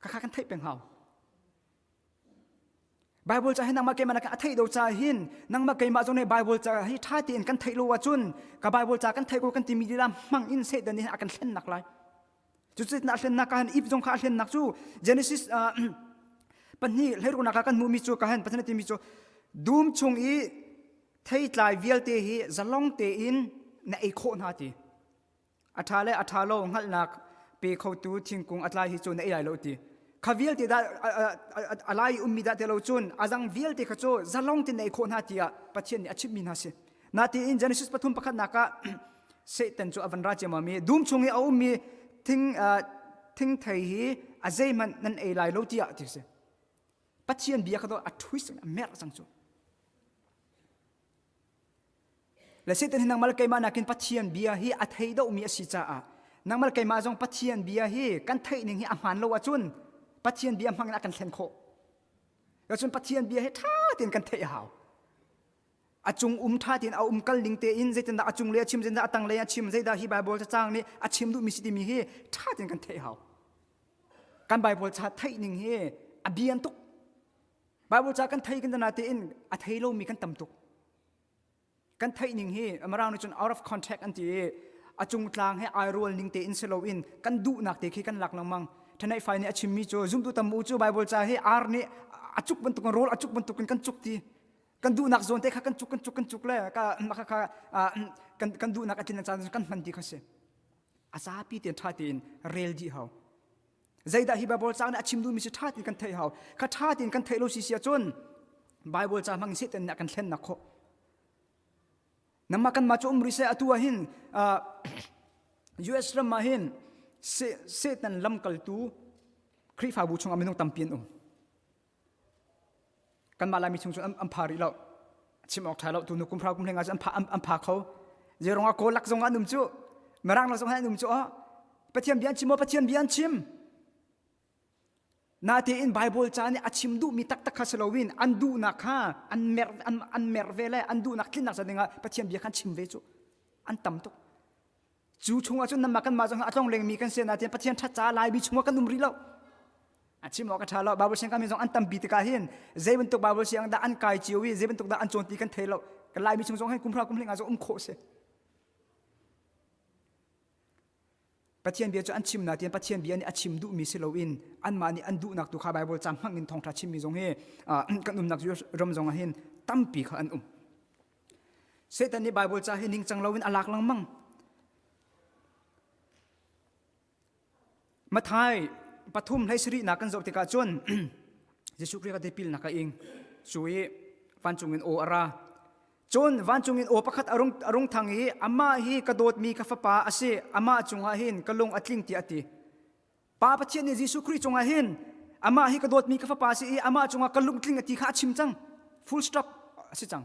Kha kan theih peng hau. Bible ca hi nangmah keimah a theih do ca hin nangmah keimah zong nih Bible ca hi ṭha tein kan theih lo ahcun ka Bible ca kan theih ko kan timi lila hmang in Satan nih a kan hlennak lai. Cucu na hlennak ka han Eve zong kha a hlennak cu Genesis pahnih hleirunak ah kan hmuhmi cu ka han Pathian a timi cu dum chung i theitlai vialte hi zalong tein na ei khawh hna ti. A ṭha le a ṭha lo hngalhnak pe khotu thingkung a tlai hi cu na ei lai lo ti. Kha vialte dah a lai i ummi dah ti lo cun a dang vialte kha cu zalong tein na ei khawh hna tiah Pathian nih a chimhmi hna si. Natein Genesis pathum pakhatnak ah Satan cu a van ra ciammam i dum chung i a ummi thing thingthei hi a zeihmanh nan ei lai lo tiah ti si. Pathian bia kha a twist a merh cang cu. Le Satan hi nangmah le keimah nakin Pathian bia hi a thei deuhmi a si caah nangmah le keimah zong Pathian bia hi kan theih ning hi a hmaan lo ahcun Pathian bia hmang in a kan thlen khawh. Cun Pathian bia hi ṭha tein kan theih a hau. A cung um ṭha tein a um kal ning tein zeitindah a cung lei a chim zeitindah a tang lei a chim zeidah hi Bible cacang nih a chim duhmi si timi hi ṭha tein kan theih a hau. Kan Bible ca theih ning hi a bian tuk. Bible ca kan thei kan tein a thei lomi kan tam tuk. Kan theih ning hi Mirang nih cun out of contact an ti i a cung tlang he ai rual ning tein si loin kan duhnak te khi kan lak lengmang. Thanai fai nih a chimmi cu zumtu tam u cu Bible ca hi ar nih a cuk bantukin rawl a cuk bantukin kan cuk ti. Kan duhnak zawn te kha kan cuk kan cuk kan cuk le ka kha kha kan kan duhnak a tlin caan kan hman ti kha si. A zapi tein ṭha tein rel dih hau. Zeidah hi Bible ca nih a chim duhmi si ṭha tein kan theih hau. Kha ṭha tein kan theih lo si si ahcun Bible ca hmang in Satan nih a kan thlennak khawh. Namah kanmah cu um rih seh atu ah hin US ram ah hin Satan lamkaltu Khrihfabu chungah minung tampi an um. Kanmah Laimi chung cun an pha rih lo. Chim awk ṭha lo tu nu kum hra kum hleng ah cun an pha an pha kho. Zeirong ah kawl lak zong ah an um cu. Mirang lak zong ah an um cu. Pathian bia an chim maw? Pathian bia an chim. Natein Bible ca nih a chim duhmi taktak kha si loin an duhnak kha an mer an, an mer ve le an duhnak tlinnak ca dingah Pathian bia kha an chim ve cu. An tam tuk. Cu chungah cun nanmah kanmah zong a tlong lengmi kan si nain Pathian ṭhat caah Laimi chungah kan um rih lo. A chim awk a ṭha lo. Bible siang kami zong an tampi tikah hin zei bantuk Bible siang dah an kai cio i zei bantuk dah an cawn ti kan thei lo. Kan Laimi chung zong hin kum hra kum hling ah zong um khawh si. Pathian bia cu an chim nain Pathian bia nih a chim duhmi si loin anmah nih an duhnak tu kha Bible ca hmang in thawngṭha chimmi zong hi kan umnak ram zong ah hin tampi kha an um. Satan nih Bible ca hi ningcang loin a lak lengmang. Mathai pathum hlei sarihnak kan zoh tikah cun Jesuh Khrih kha tipilnak a ing. Cu i vancung in aw a ra. Cun vancung in aw pakhat a rung, a rung thang i amah hi ka dawtmi ka fapa a si, amah cungah hin ka lung a tling tiah a ti. Pa Pathian nih Jesuh Khrih cungah hin amah hi ka dawtmi ka fapa si i amah cungah ka lungtling a ti kha a chim cang. Full stop a si cang.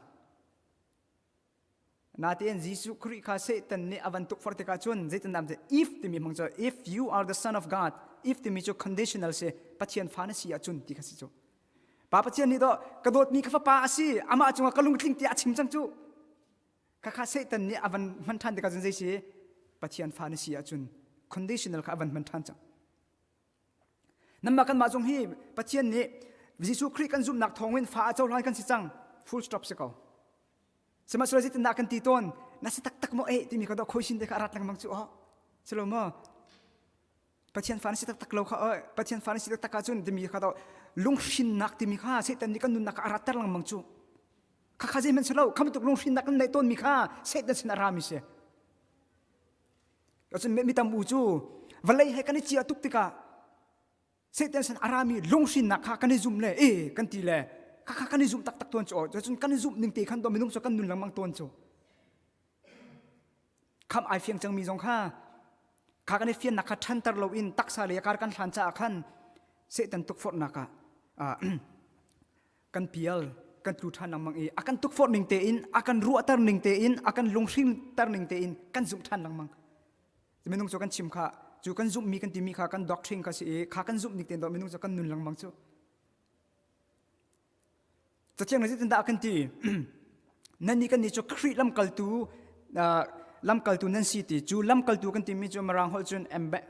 Natein Jesuh Khrih kha Satan nih a van tukforh tikah cun zeitindah if timi hmang cu if you are the son of God if timi cu conditional si Pathian fa na si ahcun ti kha si cu. Pa Pathian nih dawh ka dawtmi ka fapa a si amah cungah ka lungtling tiah a chim cang cu. Khakha Satan nih a van hman ṭhan tikah cun zei si Pathian fa na si ahcun conditional kha a van hman ṭhan cang. Nanmah kanmah zong hi Pathian nih Jesuh Khrih kan zumhnak thawngin fa a cohlan kan si cang. Full stop si ko. Sihmanhsehlaw zeitindah kan ti tawn? Na si taktak maw eh timi kha dawh khoi sin te kha a rat lengmang cu oh. Si lo maw? Pathian fa na si taktak lo kha oi Pathian fa na si taktak ahcun timi kha dawh lunghrinnak timi kha Satan nih kan nunnak kha a ratter lengmang cu. Khakha zeihmanh si lo, kha bantuk lunghrinnak kan neih tawnmi kha Satan sin a rami si. Cun mi tam u cu vawlei he kan i cia tuk tikah Satan sin a rami lunghrinnak kha kan i zum le e kan ti le khakha kan i zum taktak tawn cu cun kan i zumh ning te khan minung cu kan nun lengmang tawn cu kham ai fiang cangmi zong kha kha kan i fiannak kha ṭhanter loin taksa le kar kan hlan caah khan Satan tukforhnak ah kan pial kan tlu ṭhan lengmang i a kan tukforh ning tein a kan ruahter ning tein a kan lunghrinter ning tein kan zumh ṭhan lengmang minung cu kan chim kha cu kan zumhmi kan timi kha kan doctrine kha si i kha kan zumh ning tein minung cu kan nun lengmang cu Cathiang nih zeitindah a kan ti? Nannih kan nih cu Khrih lamkaltu lamkaltu nan si ti cu lamkaltu kan timi cu Mirang holh cun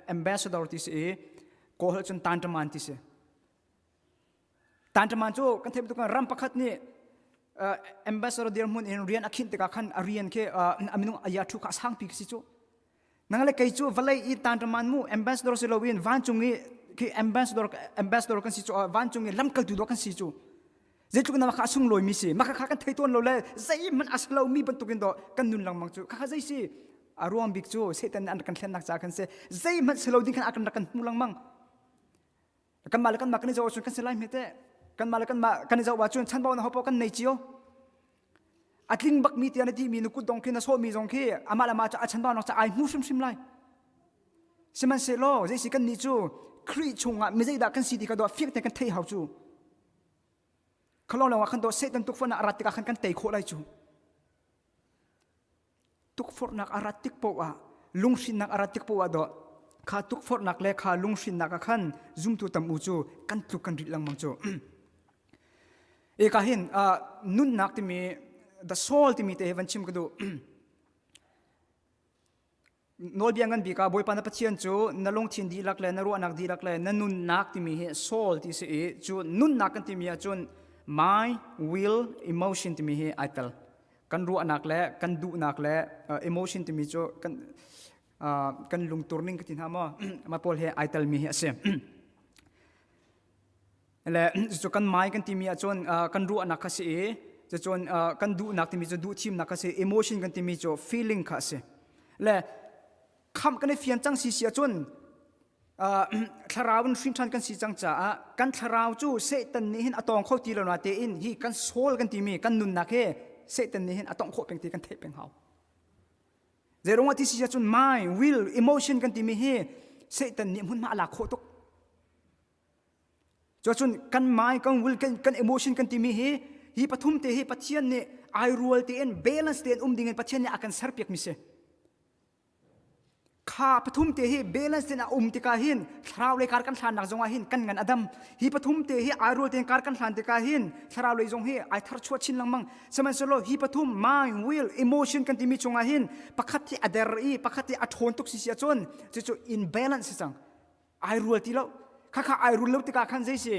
ambassador ti si i Kawl holh cun tanṭaman ti si. Tanṭaman cu kan theih bantuk ram pakhat nih ambassador dirhmun in rian a khinh tikah khan a rian khi a minung a thu kha a sangpi khi si cu. Nang le kei cu vawlei i tanṭaman mu ambassador si loin vancung i khi ambassador ambassador kan si cu vancung i lamkaltu dawh kan si cu zeitluk na kha a sunglawi mi si mah kha kan thei tawn lo le zeihmanh a si lomi bantukin dawh kan nun lengmang cu kha zei si a ruang bik cu Satan an kan thlennak ca kan si zeihmanh si lo ding khan a kan rak kan hmu lengmang kanmah le kanmah kan i zoh ahcun kan si lai hme teh kanmah le kanmah kan i zoh ahcun chanbau na hopo kan nei cio a tling bakmi tiah na timi na kut dong khi na sawhmi zong khi amah le amah cu a chanbau nak ca ai hmu hrimhrim lai sihmanhsehlaw zeisi kan nih cu Khrih chungah mi zeidah kan si ti kha dawh fiang tein kan thei hau cu khalong lawngah khan dawh Satan tukforhnak a rat tikah khan kan tei khawh lai cu Tukforhnak a rat tik paoh ah lunghrinnak a rat tik paoh ah dawh kha tukforhnak le kha lunghrinnak ah khan zumtu tam u cu kan tluk kan rit lengmang cu. E ka hin nunnak timi the soul timi te hi van chim ka duh. Nawlbia ngan bik ah Bawipa na Pathian cu na lungthin dihlak le na ruahnak dihlak le na nunnak timi hi soul ti si i cu nunnak kan timi ahcun mind, will, emotion timi hi ai tel. Kan ruahnak le kan duhnak le emotion timi cu kan kan lungtur ning ka ti hna maw mah pawl he ai telmi hi a si. Le cucu kan mai kan timi ahcun kan ruahnak kha si i cucun kan duhnak timi cu duhthimnak kha si emotion kan timi cu feeling kha a si. Le khamh kan i fian cang si si ahcun thlarau in hrin ṭhan kan si cang caah kan thlarau cu Satan nih hin a tawng kho ti lo na tein hi kan soul kan timi kan nunnak hi Satan nih hin a tawngh khawh peng ti kan theih peng hau. Zeiruangah ti si ahcun mind, will, emotion kan timi hi Satan nih hmunhma a lak khawh tuk. Cuacun kan mind, kan will, kan, kan emotion kan timi hi hi pathum te hi Pathian nih ai rual tein balance tein um dingin Pathian nih a kan serpiak mi si. Kha pathum te hi balance tein a um tikah hin thlarau lei kar kan hlannak zongah hin kan ngan a dam. Hi pathum te hi ai rual tein kar kan hlan tikah hin thlarau lei zong hi ai tharchuah chin lengmang. Sihmanhsehlaw hi pathum mind, will, emotion kan timi chungah hin pakhat hi a der i pakhat hi a ṭhawn tuk si si ahcun cucu imbalance si cang. Ai rual ti lo khakha ai rual lo tikah khan zei si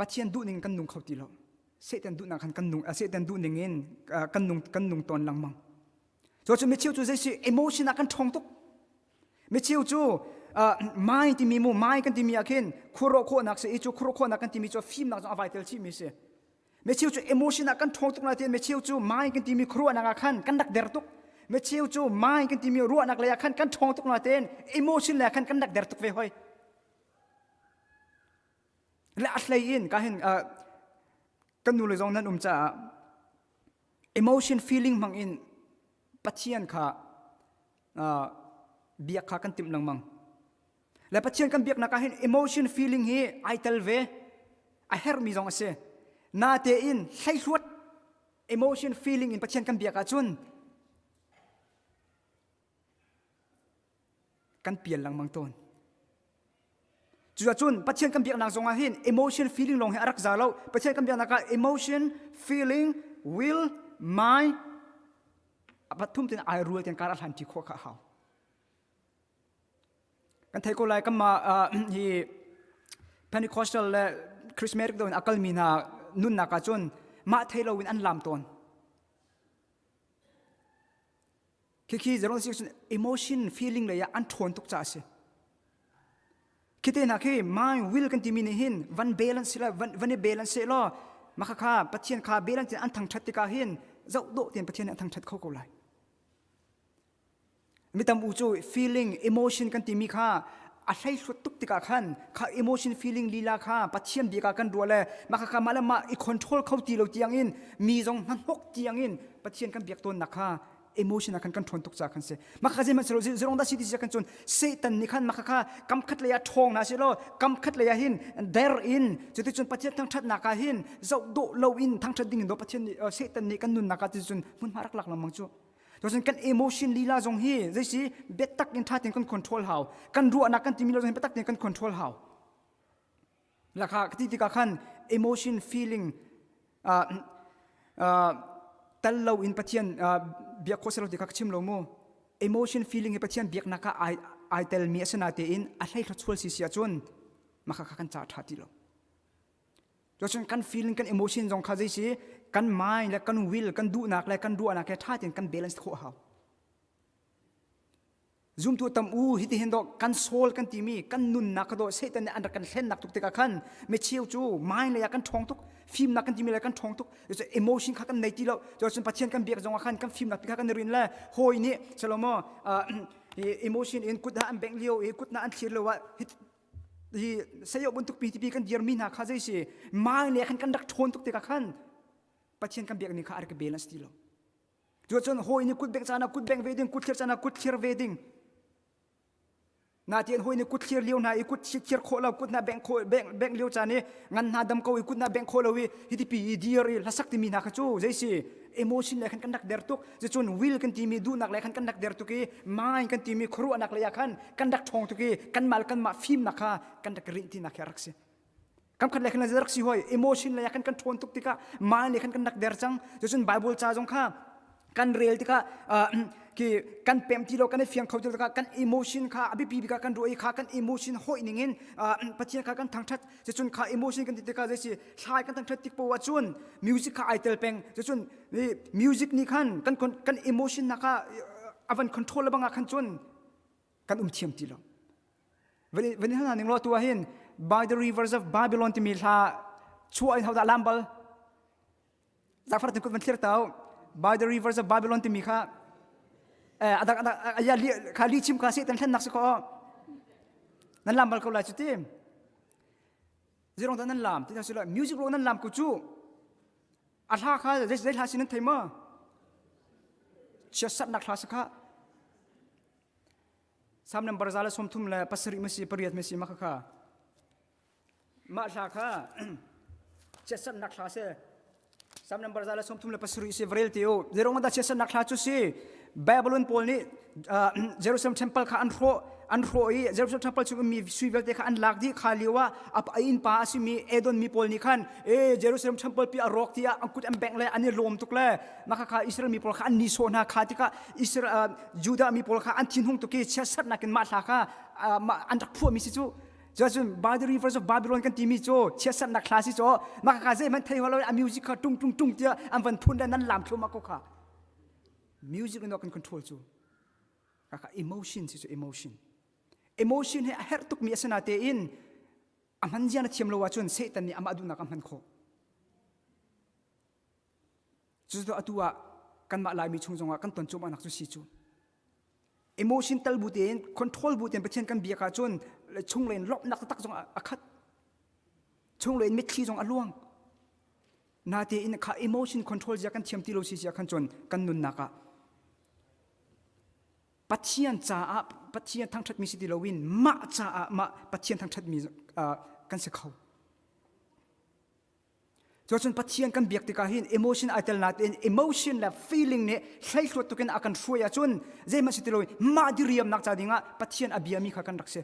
Pathian duhning kan nung kho ti lo Satan duhnak khan kan nung Satan duhning in kan nung kan nung tawn lengmang cu cu micheu cu zei si emotion ah kan ṭhawng tuk micheu cu mai timi mu mai kan timi ah khin khuaruah khawhnak si i cu khuaruah khawhnak kan timi cu fimnak zong a vai tel chihmi si Micheu cu emotion ah kan ṭhawng tuk na tiin micheu cu mind kan timi khuaruahnak ah khan kan rak der tuk. Micheu cu mind kan timi ruahnak lei ah khan kan ṭhawng tuk na tiin emotion lei ah khan kan rak der tuk ve hoi. Le a hlei in ka hin kan nu le zong nan um caah emotion feeling hmang in Pathian kha. Biak kha kan timh lengmang. Le Pathian kan biaknak ah hin emotion feeling hi ai tel ve. A herhmi zong a si. Natein hleihluat emotion feeling in Pathian kan biak ahcun kan pial lengmang tawn. Cuacun Pathian kan biaknak zong ah hin emotion feeling lawng hi a rak za lo. Pathian kan biaknak ah emotion, feeling, will, mind pathum tin ai rual ten kar a hlan ṭi khawh kha a hau. Kan thei ko lai kanmah hi Pentecostal le Charismatic do in a kalmi hna nunnak ah cun mah thei lo in an lam tawn. Khikhi zeruang si cun emotion feeling lei ah an ṭhawn tuk caah a si. Khi te hna khi mind will kan timi nih hin van balance la van van i balance se law maka kha Pathian kha balance in an thangṭhat tikah hin zoh dawh tein Pathian nih a thangṭhat kho ko lai. Mi tam u cu feeling emotion kan timi kha a hleihluat tuk tikah khan kha emotion feeling lila kha Pathian bia ka kan ruah le mah kha mah le mah i control kho ti lo tiang in mi zong hnahnok tiang in Pathian kan biak tawnnak kha emotion ah khan kan ṭhawn tuk ca khan si mah kha zeihmanh si zerong dah si ti si khan cun Satan nih khan mah kha kam khat lei ah ṭhawng na si law kam khat lei ah hin der in cuticun Pathian thangṭhatnak ah hin zoh dawh lo in thangṭhat ding in do Pathian nih Satan nih kan nunnak ah ticun hmunhma rak lak lengmang cu Cun kan emotion lila zong hi zeisi biatak in ṭha tein kan control hau kan ruahnak kan timi lo zong hi biatak tein kan control hau lakha ka ti tikah khan emotion feeling uh, uh, tal lo in Pathian uh, biak khawh selo ti kha ka chim lo mu emotion feeling hi Pathian biaknak ah ai ai telmi a si natein a hlei thluachual si si ahcun maka kha kan ca ṭha ti lo Cun kan feeling kan emotion zong kha zei si kan mind le kan will kan duhnak le kan ruahnak he ṭha tein kan balance khawh a hau Zumtu tam u hiti hin dawh kan soul kan timi kan nunnak ka dawh Satan nih an rak kan hlennak tuk tikah khan micheu cu mind lei ah kan ṭhawng tuk fimnak kan timi lei kan ṭhawng tuk cu emotion kha kan nei ti lo cun Pathian kan biak zong ah khan kan fimnak pi kha kan i rin le hawi nih salomo emotion in kut ha an bengh lio i kut na an thlir lo ah hi sayo bantuk pi tipi kan dirmi hna kha zei si mind lei khan kan rak ṭhawn tuk tikah khan Pathian kan biak ni kha a rak balance ti lo Cuacun hawi nih kut bengh caan ah kut bengh ve ding, kut thlir caan ah kut thlir ve ding. Natein hawi nih kut thlir lio hna i kut thlir khawh lo, kut hna bengh khawh bengh bengh lio caan i ngan hna dam ko i kut hna bengh khawh lo i hiti pi i dir i hlasak timi hna kha cu zei si emotion le khan kan rak der tuk. Cucun will kan timi duhnak le khan kan rak der tuk i mind kan timi khuaruahnak lei ah khan kan rak ṭhawng tuk i kanmah le kanmah fimnak kha kan rak rinh tinak hi a rak si. Kam khat le khan rak si hoi emotion le khan kan ṭhawn tuk tikah mind le khan kan rak der cang cucun bible ca zong kha kan rel tikah ki kan pem ti lo kan i fiang kho ti lo tikah kan emotion kha a biapi bik ah kan ruah i kha kan emotion hawih ning in Pathian kha kan thangṭhat cucun kha emotion kan ti tikah zei si thlai kan thangṭhat tik poah cun music kha ai tel peng cucun music nih khan kan kan emotion na kha a van control bang ah khan cun kan um thiam ti lo van hna ning law tu ah hin by the rivers of Babylon timi hla chuah in hodah lam bal zakfar tin kut van thlir tau by the rivers of Babylon timi kha adak adak aya li kha li chim kha se tan thlen nak si ko nan lam bal ko lai chu ti zirong ta nan lam ti ta sila music ro nan lam ko chu a hla kha zei hla sin nan thei ma chiat nak hla sa kha Sam number za le 37 ma si pariat ma si ma kha mah hla kha chiatserhnak hla si Sam number za le 37 si vrel ti u zerong dah chiatserhnak hla cu si Babylon pawl nih Jerusalem temple kha an hrawh an hrawh i Jerusalem temple chung mi sui vialte kha an lak dih kha lio ah a innpa a simi Edom mi pawl nih khan e Jerusalem temple pi a rawk tiah an kut an bengh le an i lawm tuk le mah kha Israel mi pawl kha an ni sawh hna kha tikah Israel Judah mi pawl kha an thinhung tuk i chiatserhnak in mah hla kha an rak phuahmi si cu cuacun by the rivers of Babylon kan timi cu chiatserhnak hla si cu mah kha zeihmanh thei lo a music kha tung tung tung tiah an van phun le nan lam thluahmah ko kha music in kan control cu kha emotion si cu emotion emotion he a herh tukmi a si natein a hman zia na thiam lo ahcun Satan nih amah duhnak a hman khawh Cucu atu ah kanmah Laimi chung zongah kan ton cuahmahnak cu si cu. Emotion tal bu tein control bu tein Pathian kan biak ahcun chunglei in lawmhnak taktak zong a khat. Chunglei in mitthli zong a luang. Natein kha emotion control zia kan thiam ti lo si sia khan cun kan nunnak ah Pathian caah Pathian thangṭhatmi si ti loin mah caah mah Pathian thangṭhatmi kan si kho. Cuacun Pathian kan biak tikah hin emotion ai tel natein emotion le feeling nih hleihluat tukin a kan hruai ahcun zeihmanh si ti loin mah diriamnak ca dingah Pathian a biami kha kan rak si.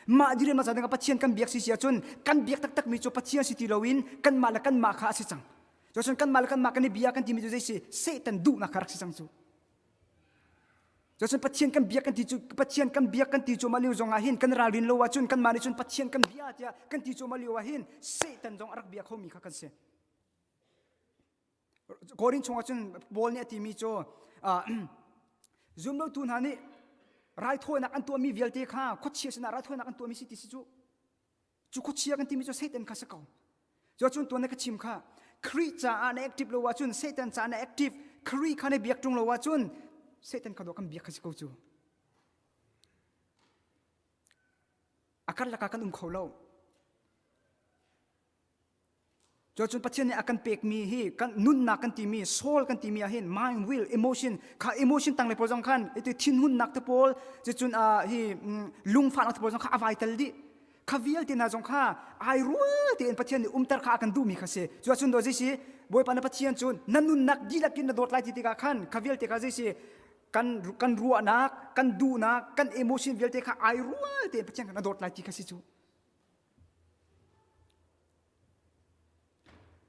Mah diriamnak ca dingah Pathian kan biak si si ahcun kan biak taktakmi cu Pathian si ti loin kanmah le kanmah kha a si cang. Cuacun kanmah le kanmah kan i bia kan timi cu zei si Satan duhnak kha rak si cang cu. Cucun Pathian kan biak kan ti cu Pathian kan biak kan ti cuahmah lio zong ah hin kan ralrin lo ahcun kanmah nih cun Pathian kan bia tiah kan ti cuahmah lio ah hin Satan zong a rak bia khomi kha kan si. Korin chungah cun Paul nih a timi cu zumlotu hna nih raithawinak an tuahmi vialte kha khuachia sinah raithawinak an tuahmi si ti si cu Cu khuachia kan timi cu Satan kha si ko. Cu cun tuan na ka chim kha Khrih caah na active lo ahcun Satan caah na active Khrih kha na biak ṭung lo ahcun Satan kha dawh kan biak kha si ko cu. A karlak ah kan um kho lo. Cuacun Pathian nih a kan pekmi hi kan nunnak kan timi soul kan timi ah hin mind will emotion kha emotion tanglei pawl zong khan iti thinhunnak te pawl cucun hi lungfahnak te pawl zong kha a vai tel dih kha vialte hna zong kha ai rual tein Pathian nih umter kha a kan duhmi kha si cuacun do si Bawipa na Pathian cu na nunnak dihlak in na dawt lai ti tikah khan kha vialte kha zei si kan kan ruahnak kan duhnak kan emotion vialte kha ai rual tein Pathian kha na dawt lai ti kha si cu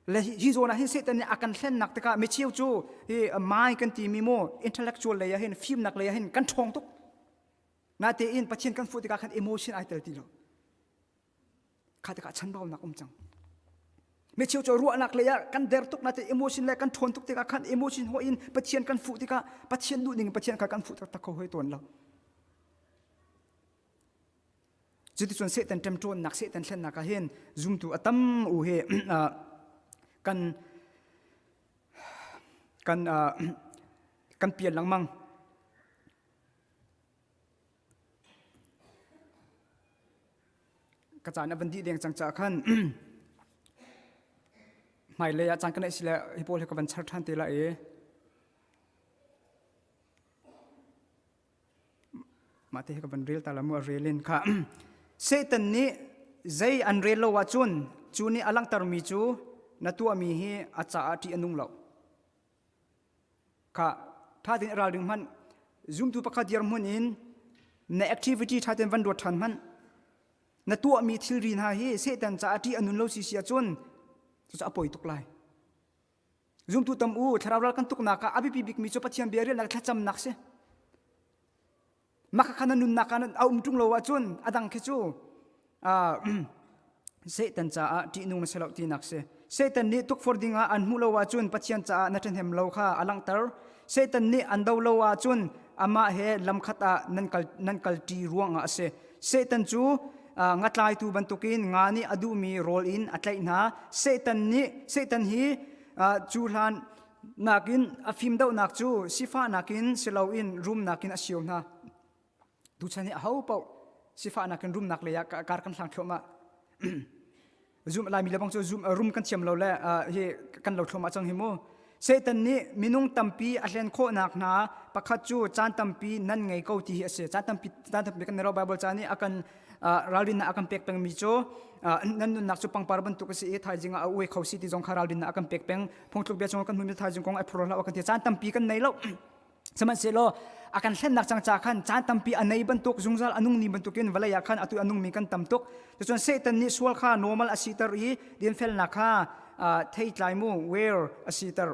Le hi zawn ah hin Satan nih a kan hlennak tikah micheu cu hi mai kan timi mu intellectual lei ah hin fimnak lei ah hin kan ṭhawng tuk. Natein Pathian kan fuh tikah khan emotion ai tel ti lo. Kha tikah chanbaunak um cang. Micheu cu ruahnak lei ah kan der tuk natein emotion le kan ṭhawn tuk tikah khan emotion hawih in Pathian kan fuh tikah Pathian duh ning Pathian kha kan fuh taktak kho hoi tawn lo. Cuticun Satan ṭemṭawnnak, Satan thlennak ah hin zumtu a tam u hi kan kan kan pial lengmang. Ka caan a van dih deng cang caah khan hmailei ah caan ka neih si le hi pawl hi ka van char ṭhan te lai i Mah te hi ka van rel ta la mu a rel in kha Satan nih zei an rel lo ahcun cu nih a langhtermi cu na tuahmi hi a caah ṭih a nung lo. Kha ṭha tein ralring hmanh zumtu pakhat dirhmun in na activity ṭha tein van ruat ṭhan hmanh na tuahmi thilri hna hi Satan caah ṭih a nun lo si si ahcun cucu a poi tuk lai. Zumtu tam u thlarau ral kan tuknak ah a biapi bikmi cu Pathian bia relnak thlacamnak si. Mah kha na nunnak ah a um ṭung lo ahcun a dang khi cu Satan caah ṭihnung na si lo tinak si. Satan nih tukforh dingah an hmuh lo ahcun Pathian caah na ṭhahnem lo kha a langhter. Satan nih an do lo ahcun amah he lamkhat ah nan kal nan kalṭi ruangah a si. Satan cu ngatlaitu bantukin nga nih a duhmi rawl in a tlaih hna. Satan nih Satan hi cu hlan nakin a fim dohnak cu sifahnak in si loin rumnak in a sio hna. Tuchan hi aho paoh sifahnak in rumnak lei ah kar kan hlang thluahmah. Zum Laimi le bang cu zum rum kan thiam lo le hi kan lo thluahmah cang hi mu. Satan nih minung tampi a hlen khawhnak hna pakhat cu caan tampi nan ngei ko ti hi a si. Caan tampi caan tampi kan ro Bible ca nih a kan ralrinnak a kan pek pengmi cu nan nunnak cu pangpar bantuk a si i thaizing ah a uai kho si ti zong kha ralrinnak a kan pek peng. Phungtluk bia chung kan hmuhmi thaizing kong ai phur hlah kan ti. Caan tampi kan nei lo. Sihmanhsehlaw a kan hlennak cang ca khan caan tampi a nei bantuk zungzal a nung ni bantukin vawlei ah khan atu a nungmi kan tam tuk. Cucun Satan nih sual kha normal a siter i dinfelnak kha theitlai mu where a siter.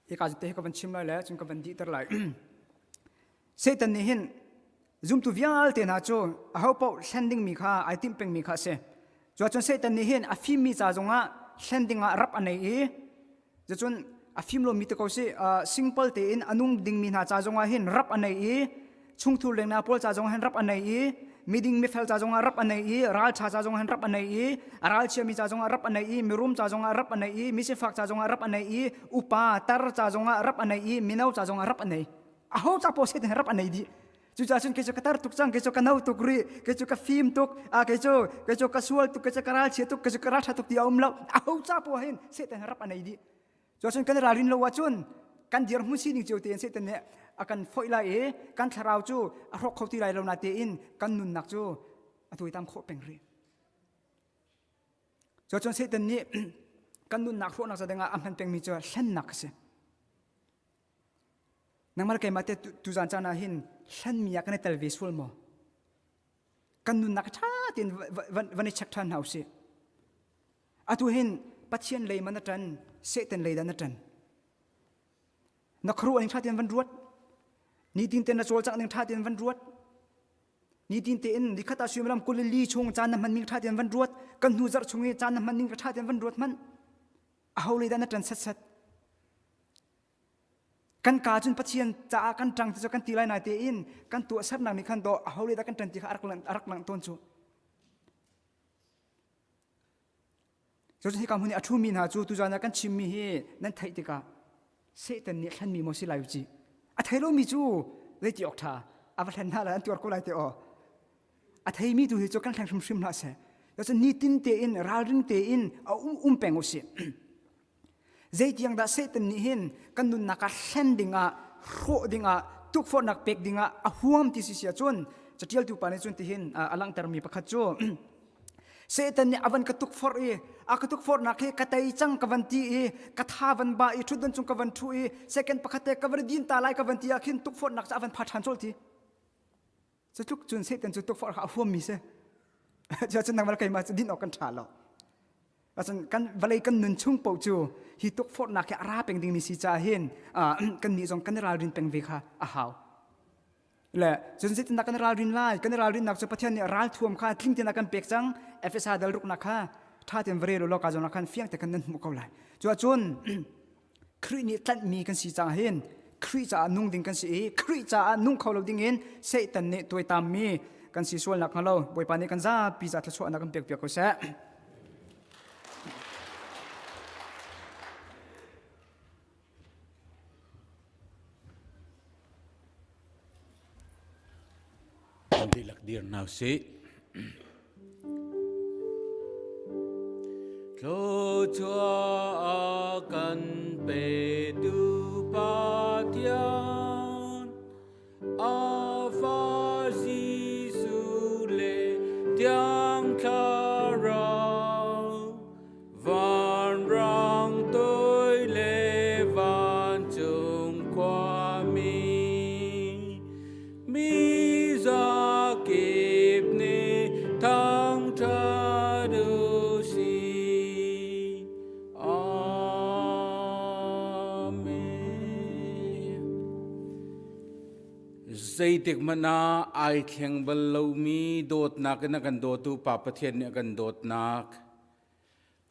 Hika te hi ka van chim lai le cun ka van dihter lai. Satan nih hin zumtu vialte hna cu aho paoh hlen dingmi kha ai timh pengmi kha a si. Cuacun Satan nih hin a fimmi ca zongah hlen dingah rap a nei i cucun a fim lomi te ko si simple tein a nung dingmi hna ca zongah hin rap a nei i chungthur lengna pawl ca zongah hin rap a nei i miding mifel ca zongah rap a nei i ralṭha ca zongah hin rap a nei i a ralchiami ca zongah rap a nei i mirum ca zongah rap a nei i misifak ca zongah rap a nei i upa tar ca zongah rap a nei i mino ca zongah rap a nei aho ca paoh Satan rap a nei dih cucaah cun kei cu ka tar tuk cang kei cu ka no tuk rih kei cu ka fim tuk a kei cu kei cu ka sual tuk kei cu ka ralchia tuk kei cu ka ralṭha tuk ti a um lo aho ca paoh hin Satan rap a nei dih cuacun kan ralrin lo ahcun. Kan dirhmun sining cio tein Satan nih a kan foih lai i kan thlarau cu a hrawk kho ti lai lo na tein kan nunnak cu a tuaitam khawh peng rih. Cuacun Satan nih kan nunnak hrawhnak ca dingah a hman pengmi cu hlennak a si. Nangmah le keimah te tuzan caan ah hin hlenmi ah kan i tel ve sual maw? Kan nunnak ṭha tein van i check ṭhan hna usih. Atu hin Pathian lei man a ṭan, Satan lei dah na ṭan. Na khuaruah ning ṭha tein van ruat. Nitin tein na cawlcangh ning ṭha tein van ruat. Nitin tein nikhat ah suimilam 22 chung caan na hman ning ṭha tein van ruat. Kan hnu zarh chung i caan na hman ning ṭha tein van ruat hmanh. Aho lei dah na ṭan setset? Kan kaa cun Pathian caah kan ṭang ti cu kan ti lai nai tein kan tuahsernak nih khan dawh aho lei dah kan ṭan ti kha a rak langh tawn cu. Cun hika hmun i a ṭhumi hna cu tuzan ah kan chimmi hi nan theih tikah Satan nih hlenmi maw si lai u ci. A thei lomi cu zeiti awk ṭha a va hlen hna lai an tuar ko lai te aw. A theimi tu hi cu kan hleng hrimhrim hlah seh. Cun nitin tein ralring tein a um peng u sih. Zeitiang dah Satan nih hin kan nunnak ah hlen dingah, hrawh dingah, tukforhnak pek dingah a huam ti si sia cun caṭialtu pa nih cun tihin a langhtermi pakhat cu Satan nih a van ka tukforh i a ka tukforhnak hi ka tei cang ka van ti i ka tha van ba i ṭhutdan cung ka van ṭhu i second pakhat te ka van din ta lai ka van ti ah khin tukforhnak cu a van pha ṭhan colh ti. Cutluk cun Satan cu tukforh kha a huammi si. Cuacun nangmah le keimah cu din awk kan ṭha lo. Acun kan vawlei kan nun chung paoh cu hi tukforhnak hi a ra peng dingmi si caah hin kan nih zong kan i ralrin peng ve kha a hau. Le cun zeitindah kan i ralrin lai? Kan i ralrinnak cu Pathian nih ralthuam kha tling tein a kan pek cang. Efesa dal ruknak kha ṭha tein va rel u law ka zawn ah khan fiang te khan nan hmuh ko lai. Cuahcun Khrih nih tlanhmi kan si caah hin Khrih caah nung ding kan si i Khrih caah nung kho lo ding in Satan nih tuaitammi kan si sual nak hnga lo Bawipa nih kan zapi ca thluachuahnak kan pek piak ko seh. Kan dihlak dir hna usih. Thluachuah kan petu Pathian, a fa Jesuh le Thiang Thlarau, vanrang toi le vancung khuami, Mi zakip nih thangṭhat u sih. Amen. Zeitik hmanh ah ai thleng bal lomi dawtnak in a kan dawtu Pa Pathian nih a kan dawtnak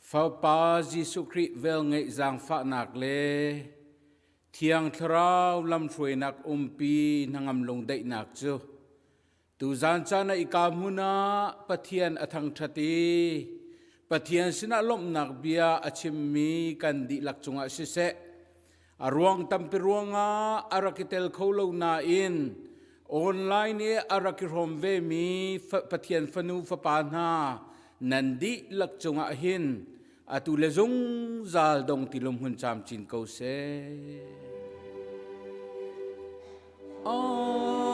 Fapa Jesuh Khrih velngeih zaangfahnak le Thiang Thlarau lamhruainak umpi hnangam lungdaihnak cu tuzan caan ah ika hmun ah Pathian a thangṭhat i Pathian sinah lawmhnak bia a chimmi kan dihlak cungah siseh a ruang tampi ruangah a rak i tel kho lo nain online i a rak i hrawm vemi Pathian fanu fapa hna nan dihlak cungah hin atu le zungzal dong ti lung hun camcin ko seh. Amen.